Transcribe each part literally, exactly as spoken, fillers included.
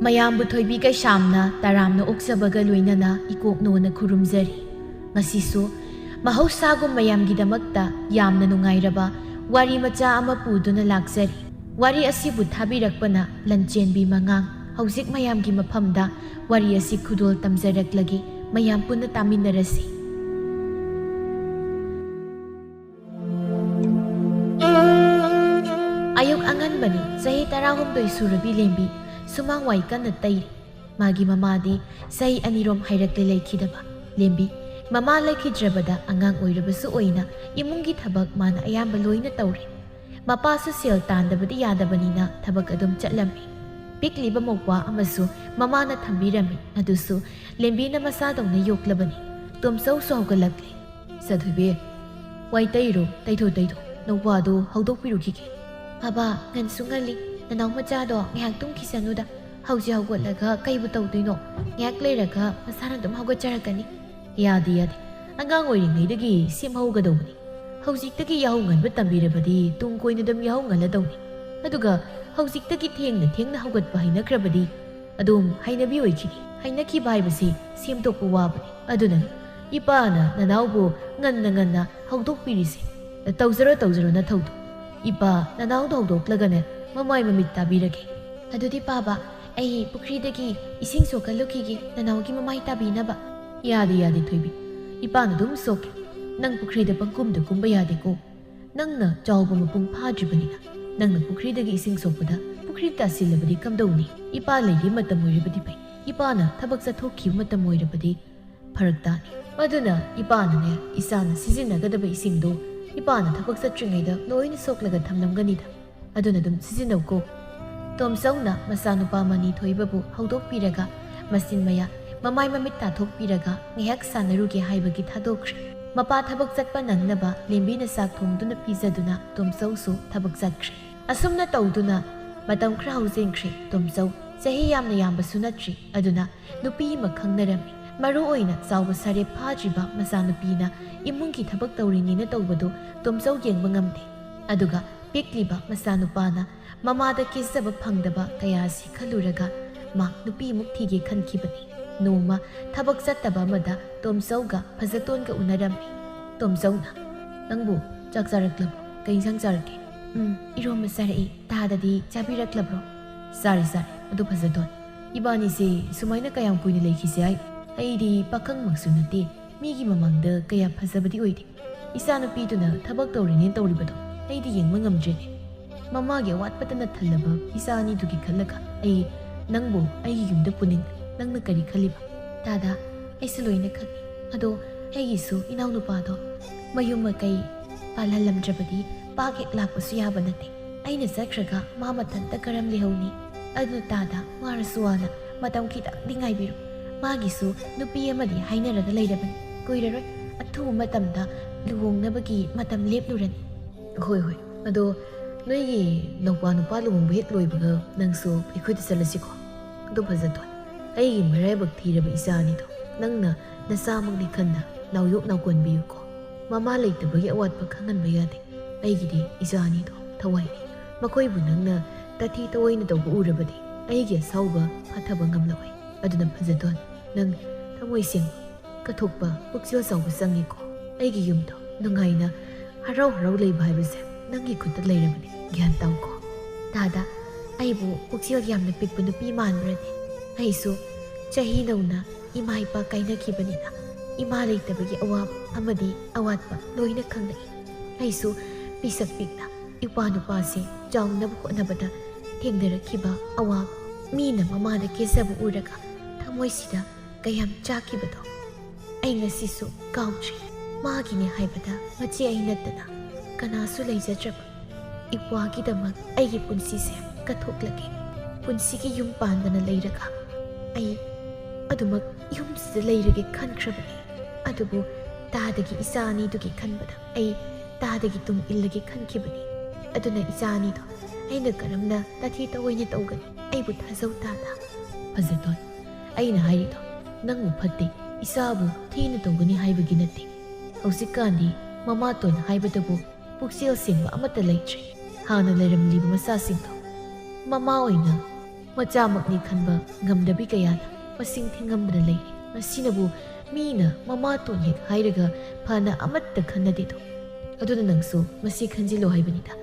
ꯃꯌꯥꯝꯕꯨ ꯊꯣꯏꯕꯤ ꯀꯩꯁꯥꯝꯅ ꯇꯔꯥꯝꯅ ꯑꯣꯛꯆꯕꯒ ꯂꯣꯏꯅꯅ ꯏꯀꯣꯛꯅꯣꯅ ꯈꯨꯔꯨꯝꯖꯔꯤ꯫ ꯉꯁꯤꯁꯨ ꯃꯍꯧꯁꯥꯒꯨꯝ ꯃꯌꯥꯝꯒꯤꯗꯃꯛꯇ ꯌꯥꯝꯅ ꯅꯨꯡꯉꯥꯏꯔꯕ ꯋꯥꯔꯤ ꯃꯆꯥ ꯑꯃ ꯄꯨꯗꯨꯅ ꯂꯥꯛꯆꯔꯤ꯫ ꯋꯥꯔꯤ ꯑꯁꯤꯕꯨ ꯊꯥꯕꯤꯔꯛꯄꯅ ꯂꯟꯆꯦꯟꯕꯤ ꯃꯉꯥꯡ꯫ ꯍꯧꯖꯤꯛ ꯃꯌꯥꯝꯒꯤ ꯃꯐꯝꯗ ꯋꯥꯔꯤ ꯑꯁꯤ ꯈꯨꯗꯣꯜ ꯇꯝꯖꯔꯛꯂꯒꯦ, ꯃꯌꯥꯝ ꯄꯨꯟꯅ ꯇꯥꯃꯤꯟꯅꯔꯁꯤ꯫ ꯑꯌꯨꯛ ꯑꯉꯟꯕꯅꯤ꯫ ꯆꯍꯤ ꯇꯔꯥꯍꯨꯝꯗꯣꯏ ꯁꯨꯔꯕꯤ ꯂꯦꯝꯕꯤ ꯁꯨꯃꯥꯡ ꯋꯥꯏ ꯀꯟꯅ ꯇꯩꯔꯤ꯫ ꯃꯥꯒꯤ ꯃꯃꯥꯗꯤ ꯆꯍꯤ ꯑꯅꯤꯔꯣꯝ ꯍꯥꯏꯔꯛꯂꯦ ꯂꯩꯈꯤꯗꯕ꯫ ꯂꯦꯝꯕꯤ ꯃꯃꯥ ꯂꯩꯈꯤꯗ꯭ꯔꯕꯗ ꯑꯉꯥꯡ ꯑꯣꯏꯔꯕꯁꯨ ꯑꯣꯏꯅ ꯏꯃꯨꯡꯒꯤ ꯊꯕꯛ ꯃꯥꯅ ꯑꯌꯥꯝꯕ ꯂꯣꯏꯅ ꯇꯧꯔꯦ꯫ ꯃꯄꯥꯁꯨ ꯁꯦꯜ ꯇꯥꯟꯗꯕꯗꯤ ꯌꯥꯗꯕꯅꯤꯅ ꯊꯕꯛ ꯑꯗꯨꯝ ꯆꯠꯂꯝꯃꯤ꯫ ꯄꯤꯛꯂꯤꯕ ꯃꯧꯄ꯭ꯋꯥ ꯑꯃꯁꯨ ꯃꯃꯥꯅ ꯊꯝꯕꯤꯔꯝꯃꯤ, ꯑꯗꯨꯁꯨ ꯂꯦꯝꯕꯤꯅ ꯃꯆꯥꯗꯧꯅ ꯌꯣꯛꯂꯕꯅꯤ꯫ ꯇꯣꯝꯆꯧꯁꯨ ꯍꯧꯒꯠꯂꯛꯂꯦ꯫ "ꯆꯥꯊꯣꯏꯕꯤ, ꯋꯥꯏ ꯇꯩꯔꯣ, ꯇꯩꯊꯣ, ꯇꯩꯊꯣ, ꯅꯧꯄꯥꯗꯣ ꯍꯧꯗꯣꯛꯄꯤꯔꯨꯈꯤꯒꯦ꯫" "ꯕꯥꯕꯥ, ꯉꯟꯁꯨ ꯉꯜꯂꯤ, ꯅꯅꯥꯎ ꯃꯆꯥꯗꯣ ꯉꯥꯏꯍꯥꯛ ꯇꯨꯝꯈꯤꯁꯅꯨꯗ, ꯍꯧꯖꯤꯛ ꯍꯧꯒꯠꯂꯒ ꯀꯩꯕꯨ ꯇꯧꯗꯣꯏꯅꯣ? ꯉꯥꯏꯍꯥꯛ ꯂꯩꯔꯒ ꯃꯁꯥꯅ ꯑꯗꯨꯝ ꯍꯧꯒꯠꯆꯔꯛꯀꯅꯤ꯫" "ꯌꯥꯗꯦ, ꯌꯥꯗꯦ, ꯑꯉꯥꯡ ꯑꯣꯏꯔꯤꯉꯩꯗꯒꯤ ꯁꯦꯝꯍꯧꯒꯗꯧꯕꯅꯤ꯫ ꯍꯧꯖꯤꯛꯇꯒꯤ ꯌꯥꯍꯧ ꯉꯟꯕ ꯇꯝꯕꯤꯔꯕꯗꯤ ꯇꯨꯡ ꯀꯣꯏꯅ ꯑꯗꯨꯝ ꯌꯥꯍꯧ ꯉꯜꯂꯗꯧꯅꯤ꯫ ꯑꯗꯨꯒ ꯍꯧꯖꯤꯛꯇꯒꯤ ꯊꯦꯡꯅ ꯊꯦꯡꯅ ꯍꯧꯒꯠꯄ ꯍꯩꯅꯈ꯭ꯔꯕꯗꯤ ꯑꯗꯨꯝ ꯍꯩꯅꯕꯤ ꯑꯣꯏꯈꯤꯅꯤ꯫ ꯍꯩꯅꯈꯤꯕ ꯍꯥꯏꯕꯁꯤ ꯁꯦꯝꯗꯣꯛꯄ ꯋꯥꯕꯅꯤ꯫ ꯑꯗꯨꯅꯅꯤ ꯏꯄꯥꯅ ꯅꯅꯥꯎꯕꯨ ꯉꯟꯅ ꯉꯟꯅ ꯍꯧꯗꯣꯛꯄꯤꯔꯤꯁꯦ꯫ ꯇꯧꯖꯔꯣ, ꯇꯧꯖꯔꯣ ꯅꯊꯧꯗꯣ꯫ ꯏꯄꯥ ꯅꯅꯥꯎꯗꯣ ꯍꯧꯗꯣꯛꯂꯒꯅꯦ ꯃꯃꯥꯏ ꯃꯃꯤꯠ ꯇꯥꯕꯤꯔꯒꯦ꯫" "ꯑꯗꯨꯗꯤ ꯄꯥꯕ, ꯑꯩ ꯄꯨꯈ꯭ꯔꯤꯗꯒꯤ ꯏꯁꯤꯡ ꯁꯣꯛꯍꯜꯂꯨꯈꯤꯒꯦ, ꯅꯅꯥꯎꯒꯤ ꯃꯃꯥꯏ ꯇꯥꯕꯤꯅꯕ꯫" "ꯌꯥꯗꯦ, ꯌꯥꯗꯦ ꯊꯣꯏꯕꯤ, ꯏꯄꯥꯅ ꯑꯗꯨꯝ ꯁꯣꯛꯀꯦ꯫ ꯅꯪ ꯄꯨꯈ꯭ꯔꯤꯗ ꯄꯪꯀꯨꯝꯗ ꯀꯨꯝꯕ ꯌꯥꯗꯦꯀꯣ꯫ ꯅꯪꯅ ꯆꯥꯎꯕ ꯃꯄꯨꯡ ꯐꯥꯗ꯭ꯔꯤꯕꯅꯤꯅ ꯅꯪꯅ ꯄꯨꯈ꯭ꯔꯤꯗꯒꯤ ꯏꯁꯤꯡ ꯁꯣꯛꯄꯗ ꯄꯨꯈ꯭ꯔꯤ ꯇꯥꯁꯤꯜꯂꯕꯗꯤ ꯀꯝꯗꯧꯅꯤ? ꯏꯄꯥ ꯂꯩꯒꯤ ꯃꯇꯝ ꯑꯣꯏꯔꯕꯗꯤ ꯐꯩ, ꯏꯄꯥꯅ ꯊꯕꯛ ꯆꯠꯊꯣꯛꯈꯤꯕ ꯃꯇꯝ ꯑꯣꯏꯔꯕꯗꯤ ꯐꯔꯛ ꯇꯥꯅꯤ꯫" ꯑꯗꯨꯅ ꯏꯄꯥꯅꯅꯦ, ꯏꯆꯥꯅ ꯁꯤꯖꯤꯟꯅꯒꯗꯕ ꯏꯁꯤꯡꯗꯣ ꯏꯄꯥꯅ ꯊꯕꯛ ꯆꯠꯇ꯭ꯔꯤꯉꯩꯗ ꯂꯣꯏꯅ ꯁꯣꯛꯂꯒ ꯊꯝꯂꯝꯒꯅꯤꯗ꯫ ꯑꯗꯨꯅ ꯑꯗꯨꯝ ꯁꯤꯖꯤꯟꯅꯧꯀꯣ꯫ ꯇꯣꯝꯆꯧꯅ ꯃꯆꯥꯅꯨꯄꯥ ꯃꯅꯤ ꯊꯣꯏꯕꯕꯨ ꯍꯧꯗꯣꯛꯄꯤꯔꯒ ꯃꯆꯤꯟ ꯃꯌꯥ, ꯃꯃꯥꯏ ꯃꯃꯤꯠ ꯇꯥꯊꯣꯛꯄꯤꯔꯒ ꯉꯥꯏꯍꯥꯛ ꯁꯥꯟꯅꯔꯨꯒꯦ ꯍꯥꯏꯕꯒꯤ ꯊꯥꯗꯣꯛꯈ꯭ꯔꯦ꯫ ꯃꯄꯥ ꯊꯕꯛ ꯆꯠꯄ ꯅꯪꯅꯕ ꯂꯦꯝꯕꯤꯅ ꯆꯥꯛ ꯊꯣꯡꯗꯨꯅ ꯄꯤꯖꯗꯨꯅ ꯇꯣꯝꯆꯧꯁꯨ ꯊꯕꯛ ꯆꯠꯈ꯭ꯔꯦ꯫ ꯑꯁꯨꯝꯅ ꯇꯧꯗꯨꯅ ꯃꯇꯝ ꯈꯔ ꯍꯧꯖꯤꯟꯈ꯭ꯔꯦ꯫ ꯇꯣꯝꯆꯧ ꯆꯍꯤ ꯌꯥꯝꯅ ꯌꯥꯝꯕꯁꯨ ꯅꯠꯇ꯭ꯔꯤ, ꯑꯗꯨꯅ ꯅꯨꯄꯤ ꯑꯃ ꯈꯪꯅꯔꯝꯃꯤ꯫ ꯃꯔꯨ ꯑꯣꯏꯅ ꯆꯥꯎꯕ ꯁꯥꯔꯦꯞ ꯐꯥꯗ꯭ꯔꯤꯕ ꯃꯆꯥꯅꯨꯄꯤꯅ ꯏꯃꯨꯡꯒꯤ ꯊꯕꯛ ꯇꯧꯔꯤꯅꯦꯅ ꯇꯧꯕꯗꯨ ꯇꯣꯝꯆꯧ ꯌꯦꯡꯕ ꯉꯝꯗꯦ꯫ ꯑꯗꯨꯒ ꯄꯤꯛꯂꯤꯕ ꯃꯆꯥꯅꯨꯄꯥꯅ ꯃꯃꯥꯗ ꯀꯦꯖꯕ ꯐꯪꯗꯕ ꯀꯌꯥꯁꯤ ꯈꯜꯂꯨꯔꯒ ꯃꯥ ꯅꯨꯄꯤꯃꯨꯛ ꯊꯤꯒꯦ ꯈꯟꯈꯤꯕꯅꯤ꯫ ꯅꯣꯡꯃ ꯊꯕꯛ ꯆꯠꯇꯕ ꯑꯃꯗ ꯇꯣꯝꯆꯧꯒ ꯐꯖꯇꯣꯟꯒ ꯎꯅꯔꯝꯃꯤ꯫ ꯇꯣꯝꯆꯧꯅ, "ꯅꯪꯕꯨ ꯆꯥꯛ ꯆꯥꯔꯛꯂꯕ꯭ꯔꯣ? ꯀꯩ ꯏꯟꯁꯥꯡ ꯆꯥꯔꯛꯀꯦ?" "ꯎꯝ, ꯏꯔꯣꯝꯕ ꯆꯥꯔꯛꯏ꯫ ꯇꯥꯗꯗꯤ ꯆꯥꯕꯤꯔꯛꯂꯕ꯭ꯔꯣ?" "ꯆꯥꯔꯦ, ꯆꯥꯔꯦ꯫ ꯑꯗꯨ ꯐꯖꯇꯣꯟ, ꯏꯕꯥꯅꯤꯁꯦ ꯁꯨꯃꯥꯏꯅ ꯀꯌꯥꯝ ꯀꯨꯏꯅ ꯂꯩꯈꯤꯁꯦ ꯍꯥꯏ? ꯑꯩꯗꯤ ꯄꯥꯈꯪꯃꯛꯁꯨ ꯅꯠꯇꯦ, ꯃꯤꯒꯤ ꯃꯃꯥꯡꯗ ꯀꯌꯥ ꯐꯖꯕꯗꯤ ꯑꯣꯏꯗꯦ꯫ ꯏꯆꯥꯅꯨꯄꯤꯗꯨꯅ ꯊꯕꯛ ꯇꯧꯔꯤꯅꯦ ꯇꯧꯔꯤꯕꯗꯣ ꯑꯩꯗꯤ ꯌꯦꯡꯕ ꯉꯝꯗ꯭ꯔꯦꯅꯦ꯫ ꯃꯃꯥꯒꯤ ꯑꯋꯥꯠꯄꯇꯅ ꯊꯜꯂꯕ ꯏꯆꯥ ꯑꯅꯤꯗꯨꯒꯤ ꯈꯜꯂꯒ ꯑꯩ ꯅꯪꯕꯨ ꯑꯩꯒꯤ ꯌꯨꯝꯗ ꯄꯨꯅꯤꯡ꯫ ꯅꯪꯅ ꯀꯔꯤ ꯈꯜꯂꯤꯕ?" "ꯇꯥꯗ, ꯑꯩꯁꯨ ꯂꯣꯏꯅ ꯈꯪꯏ꯫ ꯑꯗꯣ ꯑꯩꯒꯤꯁꯨ ꯏꯅꯥꯎꯅꯨꯄꯥꯗꯣ ꯃꯌꯨꯝ ꯃꯀꯩ ꯄꯥꯜꯍꯜꯂꯝꯗ꯭ꯔꯕꯗꯤ ꯄꯥꯛ ꯍꯦꯛ ꯂꯥꯛꯄꯁꯨ ꯌꯥꯕ ꯅꯠꯇꯦ꯫ ꯑꯩꯅ ꯆꯠꯈ꯭ꯔꯒ ꯃꯥ ꯃꯊꯟꯇ ꯀꯔꯝ ꯂꯩꯍꯧꯅꯤ? ꯑꯗꯨꯅ ꯇꯥꯗ, ꯋꯥꯔꯁꯨ ꯋꯥꯅ ꯃꯇꯝ ꯈꯤꯇꯪꯗꯤ ꯉꯥꯏꯕꯤꯔꯣ꯫ ꯃꯥꯒꯤꯁꯨ ꯅꯨꯄꯤ ꯑꯃꯗꯤ ꯍꯥꯏꯅꯔꯒ ꯂꯩꯔꯕꯅꯤ꯫ ꯀꯨꯏꯔꯔꯣꯏ, ꯑꯊꯨꯕ ꯃꯇꯝꯗ ꯂꯨꯍꯣꯡꯅꯕꯒꯤ ꯃꯇꯝ ꯂꯦꯞꯂꯨꯔꯅꯤ꯫" "ꯍꯣꯏ, ꯍꯣꯏ꯫ ꯑꯗꯣ ꯅꯣꯏꯒꯤ ꯅꯧꯄꯥ ꯅꯨꯄꯥ ꯂꯨꯍꯣꯡꯕ ꯍꯦꯛ ꯂꯣꯏꯕꯒ ꯅꯪꯁꯨ ꯑꯩꯈꯣꯏꯗ ꯆꯠꯂꯁꯤꯀꯣ꯫ ꯑꯗꯣ ꯐꯖꯇꯣꯟ, ꯑꯩꯒꯤ ꯃꯔꯥꯏꯕꯛ ꯊꯤꯔꯕ ꯏꯆꯥ ꯑꯅꯤꯗꯣ ꯅꯪꯅ ꯅꯆꯥꯃꯛꯅꯤ ꯈꯟꯅ ꯅꯥꯎꯌꯣꯛꯅ ꯀꯣꯟꯕꯤꯌꯨꯀꯣ꯫ ꯃꯃꯥ ꯂꯩꯇꯕꯒꯤ ꯑꯋꯥꯠꯄ ꯈꯪꯍꯟꯕ ꯌꯥꯗꯦ꯫ ꯑꯩꯒꯤꯗꯤ ꯏꯆꯥ ꯑꯅꯤꯗꯣ ꯊꯋꯥꯏꯅꯤ꯫ ꯃꯈꯣꯏꯕꯨ ꯅꯪꯅ ꯇꯊꯤ ꯇꯑꯣꯏꯅ ꯇꯧꯕ ꯎꯔꯕꯗꯤ ꯑꯩꯒꯤ ꯑꯁꯥꯎꯕ ꯐꯊꯕ ꯉꯝꯂꯣꯏ꯫ ꯑꯗꯨꯅ ꯐꯖꯇꯣꯟ, ꯅꯪ ꯊꯃꯣꯏ ꯁꯦꯡꯕ, ꯀꯠꯊꯣꯛꯄ ꯄꯨꯛꯆꯦꯜ ꯆꯥꯎꯕ ꯆꯪꯉꯤꯀꯣ꯫ ꯑꯩꯒꯤ ꯌꯨꯝꯗꯣ ꯅꯨꯡꯉꯥꯏꯅ ꯍꯔꯥꯎ ꯍꯔꯥꯎ ꯂꯩꯕ ꯍꯥꯏꯕꯁꯦ ꯅꯪꯒꯤ ꯈꯨꯠꯇ ꯂꯩꯔꯕꯅꯤ꯫ ꯒ꯭ꯌꯥꯟ ꯇꯥꯎꯀꯣ꯫" "ꯇꯥꯗ, ꯑꯩꯕꯨ ꯄꯨꯛꯆꯦꯜ ꯌꯥꯝꯅ ꯄꯤꯛꯄ ꯅꯨꯄꯤ ꯃꯥꯟꯕ꯭ꯔꯅꯦ? ꯑꯩꯁꯨ ꯆꯍꯤ ꯅꯧꯅ ꯏꯃꯥ ꯏꯄꯥ ꯀꯥꯏꯅꯈꯤꯕꯅꯤꯅ ꯏꯃꯥ ꯂꯩꯇꯕꯒꯤ ꯑꯋꯥꯕ ꯑꯃꯗꯤ ꯑꯋꯥꯠꯄ ꯂꯣꯏꯅ ꯈꯪꯂꯛꯏ꯫ ꯑꯩꯁꯨ ꯄꯤꯁꯛ ꯄꯤꯛꯅ ꯏꯄꯥ ꯅꯨꯄꯥꯁꯦ ꯆꯥꯎꯅꯕ ꯍꯣꯠꯅꯕꯗ ꯊꯦꯡꯅꯔꯛꯈꯤꯕ ꯑꯋꯥꯕ, ꯃꯤꯅ ꯃꯃꯥꯗ ꯀꯦꯖꯕ ꯎꯔꯒ ꯊꯃꯣꯏꯁꯤꯗ ꯀꯌꯥꯝ ꯆꯥꯛꯈꯤꯕꯗꯣ ꯑꯩ ꯉꯁꯤꯁꯨ ꯀꯥꯎꯗ꯭ꯔꯤ꯫ ꯃꯥꯒꯤꯅꯦ ꯍꯥꯏꯕꯗ ꯃꯆꯦ ꯑꯩ ꯅꯠꯇꯅ ꯀꯅꯥꯁꯨ ꯂꯩꯖꯗ꯭ꯔꯕ ꯏꯄ꯭ꯋꯥꯒꯤꯗꯃꯛ ꯑꯩꯒꯤ ꯄꯨꯟꯁꯤꯁꯦ ꯀꯠꯊꯣꯛꯂꯒꯦ꯫ ꯄꯨꯟꯁꯤꯒꯤ ꯌꯨꯝ ꯄꯥꯟꯗꯅ ꯂꯩꯔꯒ ꯑꯩ ꯑꯗꯨꯃꯛ ꯌꯨꯝꯁꯤꯗ ꯂꯩꯔꯒꯦ ꯈꯟꯈ꯭ꯔꯕꯅꯤ꯫ ꯑꯗꯨꯕꯨ ꯇꯥꯗꯒꯤ ꯏꯆꯥ ꯑꯅꯤꯗꯨꯒꯤ ꯈꯟꯕꯗ ꯑꯩ ꯇꯥꯗꯒꯤ ꯇꯨꯡ ꯏꯜꯂꯒꯦ ꯈꯟꯈꯤꯕꯅꯤ꯫ ꯑꯗꯨꯅ ꯏꯆꯥ ꯑꯅꯤꯗꯣ ꯑꯩꯅ ꯀꯔꯝꯅ ꯇꯥꯊꯤ ꯇꯑꯣꯏꯅ ꯇꯧꯒꯅꯤ? ꯑꯩꯕꯨ ꯊꯥꯖꯧ ꯇꯥꯗ꯫" "ꯐꯖꯇꯣꯟ, ꯑꯩꯅ ꯍꯥꯏꯔꯤꯗꯣ ꯅꯪꯕꯨ ꯐꯠꯇꯦ, ꯏꯆꯥꯕꯨ ꯊꯤꯅ ꯇꯧꯒꯅꯤ ꯍꯥꯏꯕꯒꯤ ꯅꯠꯇꯦ꯫ ꯍꯧꯖꯤꯛꯀꯥꯟꯗꯤ ꯃꯃꯥꯇꯣꯟ ꯍꯥꯏꯕꯗꯕꯨ ꯄꯨꯛꯆꯦꯜ ꯁꯦꯡꯕ ꯑꯃꯠꯇ ꯂꯩꯇ꯭ꯔꯦ꯫ ꯍꯥꯟꯅ ꯂꯩꯔꯝꯂꯤꯕ ꯃꯆꯥꯁꯤꯡꯗꯣ ꯃꯃꯥ ꯑꯣꯏꯅ ꯃꯆꯥꯃꯛꯅꯤ ꯈꯟꯕ ꯉꯝꯗꯕꯤ ꯀꯌꯥꯅ ꯃꯁꯤꯡ ꯊꯤꯉꯝꯗꯅ ꯂꯩꯔꯤ꯫ ꯃꯁꯤꯅꯕꯨ ꯃꯤꯅ ꯃꯃꯥꯇꯣꯟ ꯍꯦꯛ ꯍꯥꯏꯔꯒ ꯐꯅ ꯑꯃꯠꯇ ꯈꯟꯅꯗꯦꯗꯣ꯫ ꯑꯗꯨꯅ ꯅꯪꯁꯨ ꯃꯁꯤ ꯈꯟꯖꯤꯜꯂꯣ ꯍꯥꯏꯕꯅꯤꯗ꯫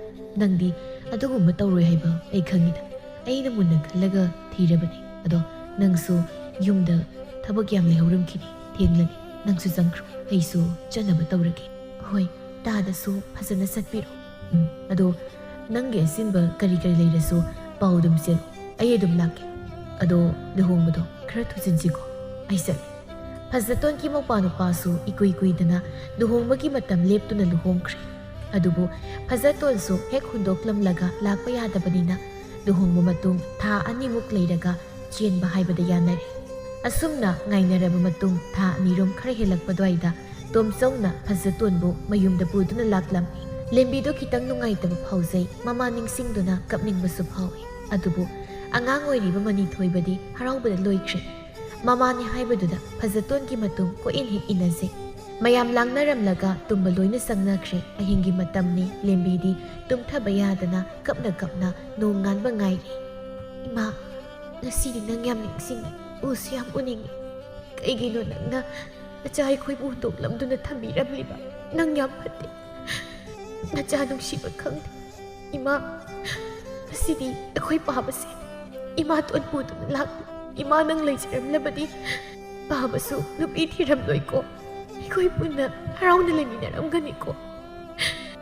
ꯅꯪꯗꯤ ꯑꯗꯨꯒꯨꯝꯕ ꯇꯧꯔꯣꯏ ꯍꯥꯏꯕ ꯑꯩ ꯈꯪꯉꯤꯗ꯫ ꯑꯩꯅ ꯃꯨꯟꯅ ꯈꯜꯂꯒ ꯊꯤꯔꯕꯅꯤ꯫ ꯑꯗꯣ ꯅꯪꯁꯨ ꯌꯨꯝꯗ ꯊꯕꯛ ꯌꯥꯝ ꯂꯩꯍꯧꯔꯝꯈꯤꯅꯤ, ꯊꯦꯡꯂꯅꯤ꯫ ꯅꯪꯁꯨ ꯆꯪꯈ꯭ꯔꯣ, ꯑꯩꯁꯨ ꯆꯠꯅꯕ ꯇꯧꯔꯒꯦ꯫ ꯍꯣꯏ, ꯇꯥꯗꯁꯨ ꯐꯖꯅ ꯆꯠꯄꯤꯔꯣ꯫ ꯎꯝ, ꯑꯗꯣ ꯅꯪꯒꯤ ꯑꯁꯤꯟꯕ ꯀꯔꯤ ꯀꯔꯤ ꯂꯩꯔꯁꯨ ꯄꯥꯎ ꯑꯗꯨꯝ ꯆꯦꯜꯂꯨ, ꯑꯩ ꯑꯗꯨꯝ ꯂꯥꯛꯀꯦ꯫ ꯑꯗꯣ ꯂꯨꯍꯣꯡꯕꯗꯣ ꯈꯔ ꯊꯨꯖꯤꯟꯁꯤꯀꯣ, ꯑꯩ ꯆꯠꯂꯦ꯫ ꯐꯖꯇꯣꯟꯒꯤ ꯃꯧꯄꯥ ꯅꯨꯄꯥꯁꯨ ꯏꯀꯨꯏ ꯀꯨꯏꯗꯅ ꯂꯨꯍꯣꯡꯕꯒꯤ ꯃꯇꯝ ꯂꯦꯞꯇꯨꯅ ꯂꯨꯍꯣꯡꯈ꯭ꯔꯦ꯫ ꯑꯗꯨꯕꯨ ꯐꯖꯇꯣꯟꯁꯨ ꯍꯦꯛ ꯍꯨꯟꯗꯣꯛꯂꯝꯂꯒ ꯂꯥꯛꯄ ꯌꯥꯗꯕꯅꯤꯅ ꯂꯨꯍꯣꯡꯕ ꯃꯇꯨꯡ ꯊꯥ ꯑꯅꯤꯃꯨꯛ ꯂꯩꯔꯒ ꯆꯦꯟꯕ ꯍꯥꯏꯕꯗ ꯌꯥꯅꯔꯦ꯫ ꯑꯁꯨꯝꯅ ꯉꯥꯏꯅꯔꯕ ꯃꯇꯨꯡ ꯊꯥ ꯑꯅꯤꯔꯣꯝ ꯈꯔ ꯍꯦꯜꯂꯛꯄ ꯑꯗꯨꯋꯥꯏꯗ ꯇꯣꯝꯆꯧꯅ ꯐꯖꯇꯣꯟꯕꯨ ꯃꯌꯨꯝꯗ ꯄꯨꯗꯨꯅ ꯂꯥꯛꯂꯝꯃꯤ꯫ ꯂꯦꯝꯕꯤꯗꯣ ꯈꯤꯇꯪ ꯅꯨꯡꯉꯥꯏꯇꯕ ꯐꯥꯎꯖꯩ, ꯃꯃꯥ ꯅꯤꯡꯁꯤꯡꯗꯨꯅ ꯀꯞꯅꯤꯡꯕꯁꯨ ꯐꯥꯎꯏ꯫ ꯑꯗꯨꯕꯨ ꯑꯉꯥꯡ ꯑꯣꯏꯔꯤꯕ ꯃꯅꯤꯊꯣꯏꯕꯗꯤ ꯍꯔꯥꯎꯕꯗ ꯂꯣꯏꯈ꯭ꯔꯦ꯫ ꯃꯃꯥꯅꯤ ꯍꯥꯏꯕꯗꯨꯗ ꯐꯖꯇꯣꯟꯒꯤ ꯃꯇꯨꯡ ꯀꯣꯏꯏꯟ ꯍꯦꯛ ꯏꯟꯅꯖꯩ꯫ ꯃꯌꯥꯝ ꯂꯥꯡꯅꯔꯝꯂꯒ ꯇꯨꯝꯕ ꯂꯣꯏꯅ ꯆꯪꯅꯈ꯭ꯔꯦ꯫ ꯑꯍꯤꯡꯒꯤ ꯃꯇꯝꯅꯤ, ꯂꯦꯝꯕꯤꯗꯤ ꯇꯨꯝꯊꯕ ꯌꯥꯗꯅ ꯀꯞꯅ ꯀꯞꯅ ꯅꯣꯡ ꯉꯥꯟꯕ ꯉꯥꯏꯔꯤ꯫ "ꯏꯃꯥ, ꯉꯁꯤꯗꯤ ꯅꯪ ꯌꯥꯝ ꯅꯤꯡꯁꯤꯡꯉꯤ, ꯎꯁꯨ ꯌꯥꯝ ꯎꯅꯤꯡꯉꯤ꯫ ꯀꯩꯒꯤꯅꯣ ꯅꯪꯅ ꯅꯆꯥ ꯑꯩꯈꯣꯏꯕꯨ ꯍꯨꯟꯗꯣꯛꯂꯝꯗꯨꯅ ꯊꯝꯕꯤꯔꯝꯂꯤꯕ? ꯅꯪ ꯌꯥꯝ ꯐꯠꯇꯦ꯫ ꯅꯆꯥ ꯅꯨꯡꯁꯤꯕ ꯈꯪꯗꯦ꯫ ꯏꯃꯥ, ꯉꯁꯤꯗꯤ ꯑꯩꯈꯣꯏ ꯄꯥꯕꯁꯦ ꯏꯃꯥꯇꯣꯟ ꯄꯨꯗꯨꯅ ꯂꯥꯛꯂꯤ꯫ ꯏꯃꯥ ꯅꯪ ꯂꯩꯖꯔꯝꯂꯕꯗꯤ ꯄꯥꯕꯁꯨ ꯅꯨꯄꯤ ꯊꯤꯔꯝꯂꯣꯏꯀꯣ꯫ ꯑꯩꯈꯣꯏ ꯄꯨꯟꯅ ꯍꯔꯥꯎꯅ ꯂꯩꯃꯤꯟꯅꯔꯝꯒꯅꯤꯀꯣ꯫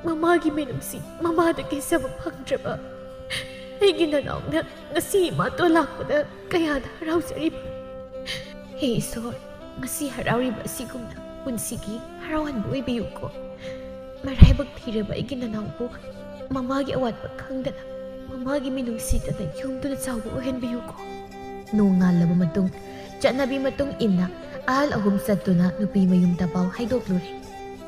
ꯃꯃꯥꯒꯤ ꯃꯤꯅꯨꯡꯁꯤ ꯃꯃꯥꯗ ꯀꯦꯟꯖꯕ ꯐꯪꯗ꯭ꯔꯕ ꯑꯩꯒꯤ ꯅꯅꯥꯎꯅ ꯉꯁꯤ ꯏꯃꯥꯇꯣꯟ ꯂꯥꯛꯄꯗ ꯀꯌꯥꯗ ꯍꯔꯥꯎꯖꯔꯤꯕ꯫ ꯍꯦ ꯏꯁꯣꯔ, ꯉꯁꯤ ꯍꯔꯥꯎꯔꯤꯕ ꯑꯁꯤꯒꯨꯝꯅ ꯄꯨꯟꯁꯤꯒꯤ ꯍꯔꯥꯎꯍꯟꯕ ꯑꯣꯏꯕꯤꯌꯨꯀꯣ꯫ ꯃꯔꯥꯏꯕꯛ ꯊꯤꯔꯕ ꯑꯩꯒꯤ ꯅꯅꯥꯎꯕꯨ ꯃꯃꯥꯒꯤ ꯑꯋꯥꯠꯄ ꯈꯪꯗꯅ ꯃꯃꯥꯒꯤ ꯃꯤꯅꯨꯡꯁꯤꯗꯅ ꯌꯣꯝꯗꯨꯅ ꯆꯥꯎꯕ ꯑꯣꯏꯍꯟꯕꯤꯌꯨꯀꯣ꯫ ꯅꯣꯡ ꯉꯥꯜꯂꯕ ꯃꯇꯨꯡ ꯆꯠꯅꯕꯤ ꯃꯇꯨꯡ ꯏꯟꯅ ꯑꯍꯜ ꯑꯍꯨꯝ ꯆꯠꯇꯨꯅ ꯅꯨꯄꯤ ꯃꯌꯨꯝꯗ ꯄꯥꯎ ꯍꯥꯏꯗꯣꯛꯂꯨꯔꯦ꯫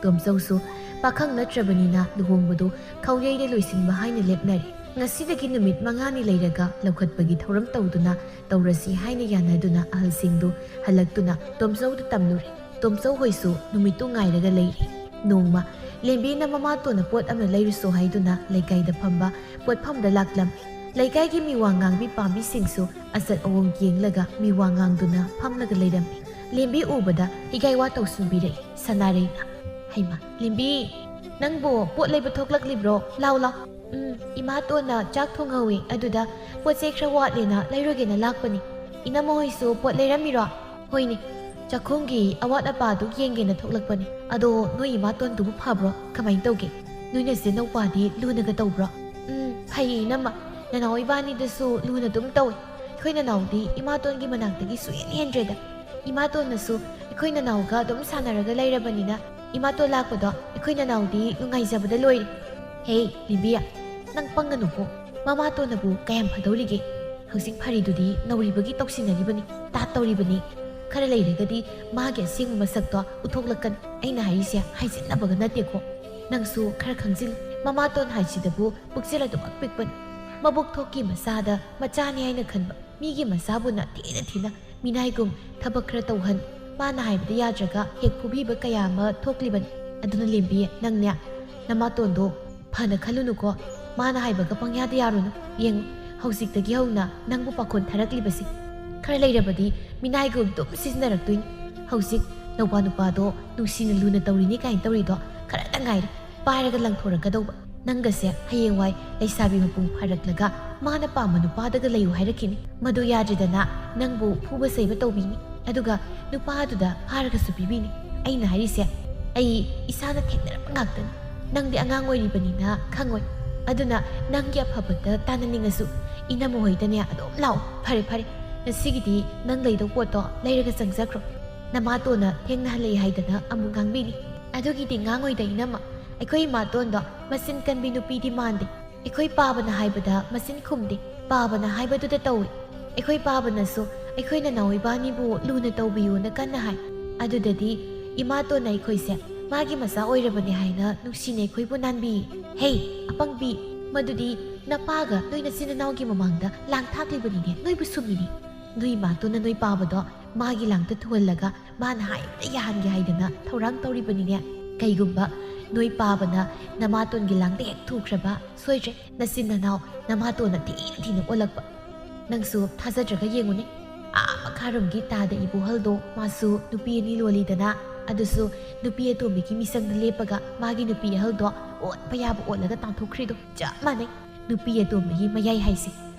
ꯇꯣꯝꯆꯧꯁꯨ ꯄꯥꯈꯪ ꯅꯠꯇ꯭ꯔꯕꯅꯤꯅ ꯂꯨꯍꯣꯡꯕꯗꯨ ꯈꯧꯌꯩꯗ ꯂꯣꯏꯁꯤꯟꯕ ꯍꯥꯏꯅ ꯂꯦꯞꯅꯔꯦ꯫ ꯉꯁꯤꯗꯒꯤ ꯅꯨꯃꯤꯠ ꯃꯉꯥꯅꯤ ꯂꯩꯔꯒ ꯂꯧꯈꯠꯄꯒꯤ ꯊꯧꯔꯝ ꯇꯧꯗꯨꯅ ꯇꯧꯔꯁꯤ ꯍꯥꯏꯅ ꯌꯥꯅꯗꯨꯅ ꯑꯍꯜꯁꯤꯡꯗꯨ ꯍꯜꯂꯛꯇꯨꯅ ꯇꯣꯝꯆꯧꯗ ꯇꯝꯂꯨꯔꯦ꯫ ꯇꯣꯝꯆꯧ ꯍꯣꯏꯁꯨ ꯅꯨꯃꯤꯠꯇꯨ ꯉꯥꯏꯔꯒ ꯂꯩꯔꯤ꯫ ꯅꯣꯡꯃ ꯂꯦꯝꯕꯤꯅ ꯃꯃꯥꯇꯣꯟꯅ ꯄꯣꯠ ꯑꯃ ꯂꯩꯔꯨꯁꯣ ꯍꯥꯏꯗꯨꯅ ꯂꯩꯀꯥꯏꯗ ꯐꯝꯕ ꯄꯣꯠꯐꯝꯗ ꯂꯥꯛꯂꯝꯃꯤ꯫ ꯂꯩꯀꯥꯏꯒꯤ ꯃꯤꯋꯥ ꯉꯥꯡꯕꯤ ꯄꯥꯝꯕꯤꯁꯤꯡꯁꯨ ꯑꯆꯠ ꯑꯋꯣꯡ ꯌꯦꯡꯂꯒ ꯃꯤꯋꯥ ꯉꯥꯡꯗꯨꯅ ꯐꯝꯂꯒ ꯂꯩꯔꯝꯃꯤ꯫ ꯂꯦꯝꯕꯤ ꯎꯕꯗ ꯍꯤꯒꯥꯏ ꯋꯥ ꯇꯧꯁꯤꯟꯕꯤꯔꯛꯏ ꯁꯅꯥꯔꯩꯅ꯫ "ꯍꯩꯃꯥ, ꯂꯦꯝꯕꯤ, ꯅꯪꯕꯨ ꯄꯣꯠ ꯂꯩꯕ ꯊꯣꯛꯂꯛꯂꯤꯕ꯭ꯔꯣ? ꯂꯥꯎ, ꯂꯥꯎ꯫" "ꯎꯝ, ꯏꯃꯥꯇꯣꯟꯅ ꯆꯥꯛ ꯊꯣꯡꯍꯧꯋꯤ, ꯑꯗꯨꯗ ꯄꯣꯠ ꯆꯩ ꯈꯔ ꯋꯥꯠꯂꯦꯅ ꯂꯩꯔꯨꯒꯦꯅ ꯂꯥꯛꯄꯅꯤ꯫ ꯏꯅꯝꯃ ꯍꯣꯏꯁꯨ ꯄꯣꯠ ꯂꯩꯔꯝꯃꯤꯔꯣ?" "ꯍꯣꯏꯅꯦ, ꯆꯥꯛꯈꯨꯝꯒꯤ ꯑꯋꯥꯠ ꯑꯄꯥꯗꯨ ꯌꯦꯡꯒꯦꯅ ꯊꯣꯛꯂꯛꯄꯅꯤ꯫ ꯑꯗꯣ ꯅꯣꯏ ꯏꯃꯥꯇꯣꯟꯗꯨꯕꯨ ꯐꯕ꯭ꯔꯣ? ꯀꯃꯥꯏꯅ ꯇꯧꯒꯦ? ꯅꯣꯏ ꯅꯆꯤꯟ ꯅꯧꯄꯥꯗꯤ ꯂꯨꯅꯒ ꯇꯧꯕ꯭ꯔꯣ?" "ꯎꯝ, ꯐꯩꯌꯦ ꯏꯅꯝꯃ, ꯅꯅꯥꯎ ꯏꯕꯥꯅꯤꯗꯁꯨ ꯂꯨꯅ ꯑꯗꯨꯝ ꯇꯧꯏ꯫ ꯑꯩꯈꯣꯏ ꯅꯅꯥꯎꯗꯤ ꯏꯃꯥꯇꯣꯟꯒꯤ ꯃꯅꯥꯛꯇꯒꯤ ꯁꯨꯛꯍꯦꯟ ꯍꯦꯟꯗ꯭ꯔꯦꯗ꯫ ꯏꯃꯥꯇꯣꯟꯅꯁꯨ ꯑꯩꯈꯣꯏ ꯅꯅꯥꯎꯒ ꯑꯗꯨꯝ ꯁꯥꯟꯅꯔꯒ ꯂꯩꯔꯕꯅꯤꯅ ꯏꯃꯥꯇꯣꯟ ꯂꯥꯛꯄꯗꯣ ꯑꯩꯈꯣꯏ ꯅꯅꯥꯎꯗꯤ ꯅꯨꯡꯉꯥꯏꯖꯕꯗ ꯂꯣꯏꯔꯦ꯫" "ꯍꯦ, ꯂꯦꯝꯕꯤ, ꯅꯪ ꯄꯪꯒꯅꯨꯀꯣ꯫ ꯃꯃꯥꯇꯣꯟꯅꯕꯨ ꯀꯌꯥꯝ ꯐꯗꯧꯔꯤꯒꯦ? ꯍꯧꯖꯤꯛ ꯐꯔꯤꯗꯨꯗꯤ ꯅꯧꯔꯤꯕꯒꯤ ꯇꯧꯁꯤꯟꯅꯔꯤꯕꯅꯤ, ꯇꯥꯠ ꯇꯧꯔꯤꯕꯅꯤ꯫ ꯈꯔ ꯂꯩꯔꯒꯗꯤ ꯃꯥꯒꯤ ꯑꯁꯦꯡꯕ ꯃꯁꯛꯇꯣ ꯎꯠꯊꯣꯛꯂꯛꯀꯅꯤ꯫ ꯑꯩꯅ ꯍꯥꯏꯔꯤꯁꯦ ꯍꯥꯏꯖꯤꯟꯅꯕꯒ ꯅꯠꯇꯦꯀꯣ꯫ ꯅꯪꯁꯨ ꯈꯔ ꯈꯪꯖꯤꯜꯂꯨ꯫ ꯃꯃꯥꯇꯣꯟ ꯍꯥꯏꯁꯤꯗꯕꯨ ꯄꯨꯛꯆꯦꯜ ꯑꯗꯨꯃꯛ ꯄꯤꯛꯄꯅꯤ꯫ ꯃꯕꯨꯛ ꯊꯣꯛꯀꯤ ꯃꯆꯥꯗ ꯃꯆꯥꯅꯤ ꯍꯥꯏꯅ ꯈꯟꯕ ꯃꯤꯒꯤ ꯃꯆꯥꯕꯨꯅ ꯊꯤꯅ ꯊꯤꯅ ꯃꯤꯅꯥꯏꯒꯨꯝ ꯊꯕꯛ ꯈꯔ ꯇꯧꯍꯟ, ꯃꯥꯅ ꯍꯥꯏꯕꯗ ꯌꯥꯗ꯭ꯔꯒ ꯍꯦꯛ ꯐꯨꯕꯤꯕ ꯀꯌꯥ ꯑꯃ ꯊꯣꯛꯂꯤꯕꯅꯤ꯫ ꯑꯗꯨꯅ ꯂꯦꯝꯕꯤ, ꯅꯪꯅꯦ ꯅꯃꯥꯇꯣꯟꯗꯣ ꯐꯅ ꯈꯜꯂꯨꯅꯨꯀꯣ꯫ ꯃꯥꯅ ꯍꯥꯏꯕꯒ ꯄꯪꯌꯥꯗ ꯌꯥꯔꯨꯅꯨ꯫ ꯌꯦꯡꯉꯨ, ꯍꯧꯖꯤꯛꯇꯒꯤ ꯍꯧꯅ ꯅꯪꯕꯨ ꯄꯥꯈꯣꯟ ꯊꯥꯔꯛꯂꯤꯕꯁꯤ꯫ ꯈꯔ ꯂꯩꯔꯕꯗꯤ ꯃꯤꯅꯥꯏꯒꯨꯝ ꯑꯗꯨꯝ ꯁꯤꯖꯤꯟꯅꯔꯛꯇꯣꯏꯅꯤ꯫ ꯍꯧꯖꯤꯛ ꯅꯧꯄꯥ ꯅꯨꯄꯥꯗꯣ ꯅꯨꯡꯁꯤꯅ ꯂꯨꯅ ꯇꯧꯔꯤꯅꯤ ꯀꯥꯏꯅ ꯇꯧꯔꯤꯗꯣ ꯈꯔꯇ ꯉꯥꯏꯔꯦ꯫ ꯄꯥꯏꯔꯒ ꯂꯪꯊꯣꯔꯛꯀꯗꯧꯕ꯫ ꯅꯪꯒꯁꯦ ꯍꯌꯦꯡꯋꯥꯏ ꯂꯩꯁꯥꯕꯤ ꯃꯄꯨꯡ ꯐꯥꯔꯛꯂꯒ ꯃꯥꯅ ꯄꯥꯝꯕ ꯅꯨꯄꯥꯗꯒ ꯂꯩꯌꯨ ꯍꯥꯏꯔꯛꯈꯤꯅꯤ꯫ ꯃꯗꯨ ꯌꯥꯗ꯭ꯔꯤꯗꯅ ꯅꯪꯕꯨ ꯐꯨꯕ ꯆꯩꯕ ꯇꯧꯕꯤꯅꯤ꯫ ꯑꯗꯨꯒ ꯅꯨꯄꯥꯗꯨꯗ ꯐꯥꯔꯒꯁꯨ ꯄꯤꯕꯤꯅꯤ꯫ ꯑꯩꯅ ꯍꯥꯏꯔꯤꯁꯦ ꯑꯩ ꯏꯁꯥꯅ ꯊꯦꯡꯅꯔꯛꯄ ꯉꯥꯛꯇꯅꯤ꯫ ꯅꯪꯗꯤ ꯑꯉꯥꯡ ꯑꯣꯏꯔꯤꯕꯅꯤꯅ ꯈꯪꯉꯣꯏ꯫ ꯑꯗꯨꯅ ꯅꯪꯒꯤ ꯑꯐꯕꯇ ꯇꯥꯟꯅꯅꯤꯡꯉꯁꯨ ꯏꯅꯝꯃ ꯍꯣꯏꯗꯅꯦ ꯑꯗꯨꯝ ꯂꯥꯛꯑꯣ꯫ ꯐꯔꯦ, ꯐꯔꯦ, ꯉꯁꯤꯒꯤꯗꯤ ꯅꯪ ꯂꯩꯗꯧ ꯄꯣꯠꯇꯣ ꯂꯩꯔꯒ ꯆꯪꯖꯈ꯭ꯔꯣ꯫ ꯅꯃꯥꯇꯣꯟꯅ ꯊꯦꯡꯅ ꯍꯜꯂꯛꯏ ꯍꯥꯏꯗꯅ ꯑꯃꯨꯛ ꯉꯥꯡꯕꯤꯅꯤ꯫ ꯑꯗꯨꯒꯤꯗꯤ ꯉꯥꯡꯉꯣꯏꯗ ꯏꯅꯝꯃ꯫ ꯑꯩꯈꯣꯏ ꯏꯃꯥꯇꯣꯟꯗꯣ ꯃꯆꯤꯟ ꯀꯟꯕꯤ ꯅꯨꯄꯤꯗꯤ ꯃꯥꯟꯗꯦ꯫ ꯑꯩꯈꯣꯏ ꯄꯥꯕꯅ ꯍꯥꯏꯕꯗ ꯃꯆꯤꯟ ꯈꯨꯝꯗꯦ꯫ ꯄꯥꯕꯅ ꯍꯥꯏꯕꯗꯨꯗ ꯇꯧꯏ꯫ ꯑꯩꯈꯣꯏ ꯄꯥꯕꯅꯁꯨ ꯑꯩꯈꯣꯏ ꯅꯅꯥꯎ ꯏꯕꯥꯅꯤꯕꯨ ꯂꯨꯅ ꯇꯧꯕꯤꯌꯨꯅ ꯀꯟꯅ ꯍꯥꯏ꯫ ꯑꯗꯨꯗꯗꯤ ꯏꯃꯥꯇꯣꯟꯅ ꯑꯩꯈꯣꯏꯁꯦ ꯃꯥꯒꯤ ꯃꯆꯥ ꯑꯣꯏꯔꯕꯅꯦ ꯍꯥꯏꯅ ꯅꯨꯡꯁꯤꯅ ꯑꯩꯈꯣꯏꯕꯨ ꯅꯥꯟꯕꯤ꯫ "ꯍꯦ, ꯑꯄꯪꯕꯤ, ꯃꯗꯨꯗꯤ ꯅꯄꯥꯒ ꯅꯣꯏ ꯅꯆꯤꯟ ꯅꯅꯥꯎꯒꯤ ꯃꯃꯥꯡꯗ ꯂꯥꯡ ꯊꯥꯛꯂꯤꯕꯅꯤꯅꯦ, ꯅꯣꯏꯕꯨ ꯁꯨꯝꯃꯤꯅꯦ꯫ ꯅꯣꯏ ꯃꯥꯇꯣꯟꯅ ꯅꯣꯏ ꯄꯥꯕꯗꯣ ꯃꯥꯒꯤ ꯂꯥꯡꯗ ꯊꯨꯍꯜꯂꯒ ꯃꯥꯅ ꯍꯥꯏꯕꯗ ꯌꯥꯍꯟꯒꯦ ꯍꯥꯏꯗꯅ ꯊꯧꯔꯥꯡ ꯇꯧꯔꯤꯕꯅꯤꯅꯦ꯫ ꯀꯩꯒꯨꯝꯕ ꯅꯣꯏ ꯄꯥꯕꯅ ꯅꯃꯥꯇꯣꯟꯒꯤ ꯂꯥꯡꯗ ꯍꯦꯛ ꯊꯨꯈ꯭ꯔꯕ, ꯁꯣꯏꯗ꯭ꯔꯦ, ꯅꯆꯤꯟ ꯅꯅꯥꯎ ꯅꯃꯥꯇꯣꯟꯅ ꯊꯤꯅ ꯊꯤꯅ ꯑꯣꯜꯂꯛꯄ꯫ ꯅꯪꯁꯨ ꯊꯥꯖꯗ꯭ꯔꯒ ꯌꯦꯡꯉꯨꯅꯦ꯫ ꯑꯥ ꯃꯈꯥꯔꯣꯝꯒꯤ ꯇꯥꯗ ꯏꯕꯣꯍꯜꯗꯣ, ꯃꯥꯁꯨ ꯅꯨꯄꯤ ꯑꯅꯤ ꯂꯣꯜꯂꯤꯗꯅ, ꯑꯗꯨꯁꯨ ꯅꯨꯄꯤ ꯑꯇꯣꯝꯕꯤꯒꯤ ꯃꯤꯆꯪꯗ ꯂꯦꯞꯄꯒ ꯃꯥꯒꯤ ꯅꯨꯄꯤ ꯑꯍꯜꯗꯣ ꯑꯣꯠꯄ ꯌꯥꯕ ꯑꯣꯠꯂꯒ ꯇꯥꯟꯊꯣꯛꯈ꯭ꯔꯤꯗꯣ ꯆꯞ ꯃꯥꯟꯅꯩ꯫ ꯅꯨꯄꯤ ꯑꯇꯣꯝꯕꯤꯒꯤ ꯃꯌꯥꯏ ꯍꯥꯏꯁꯦ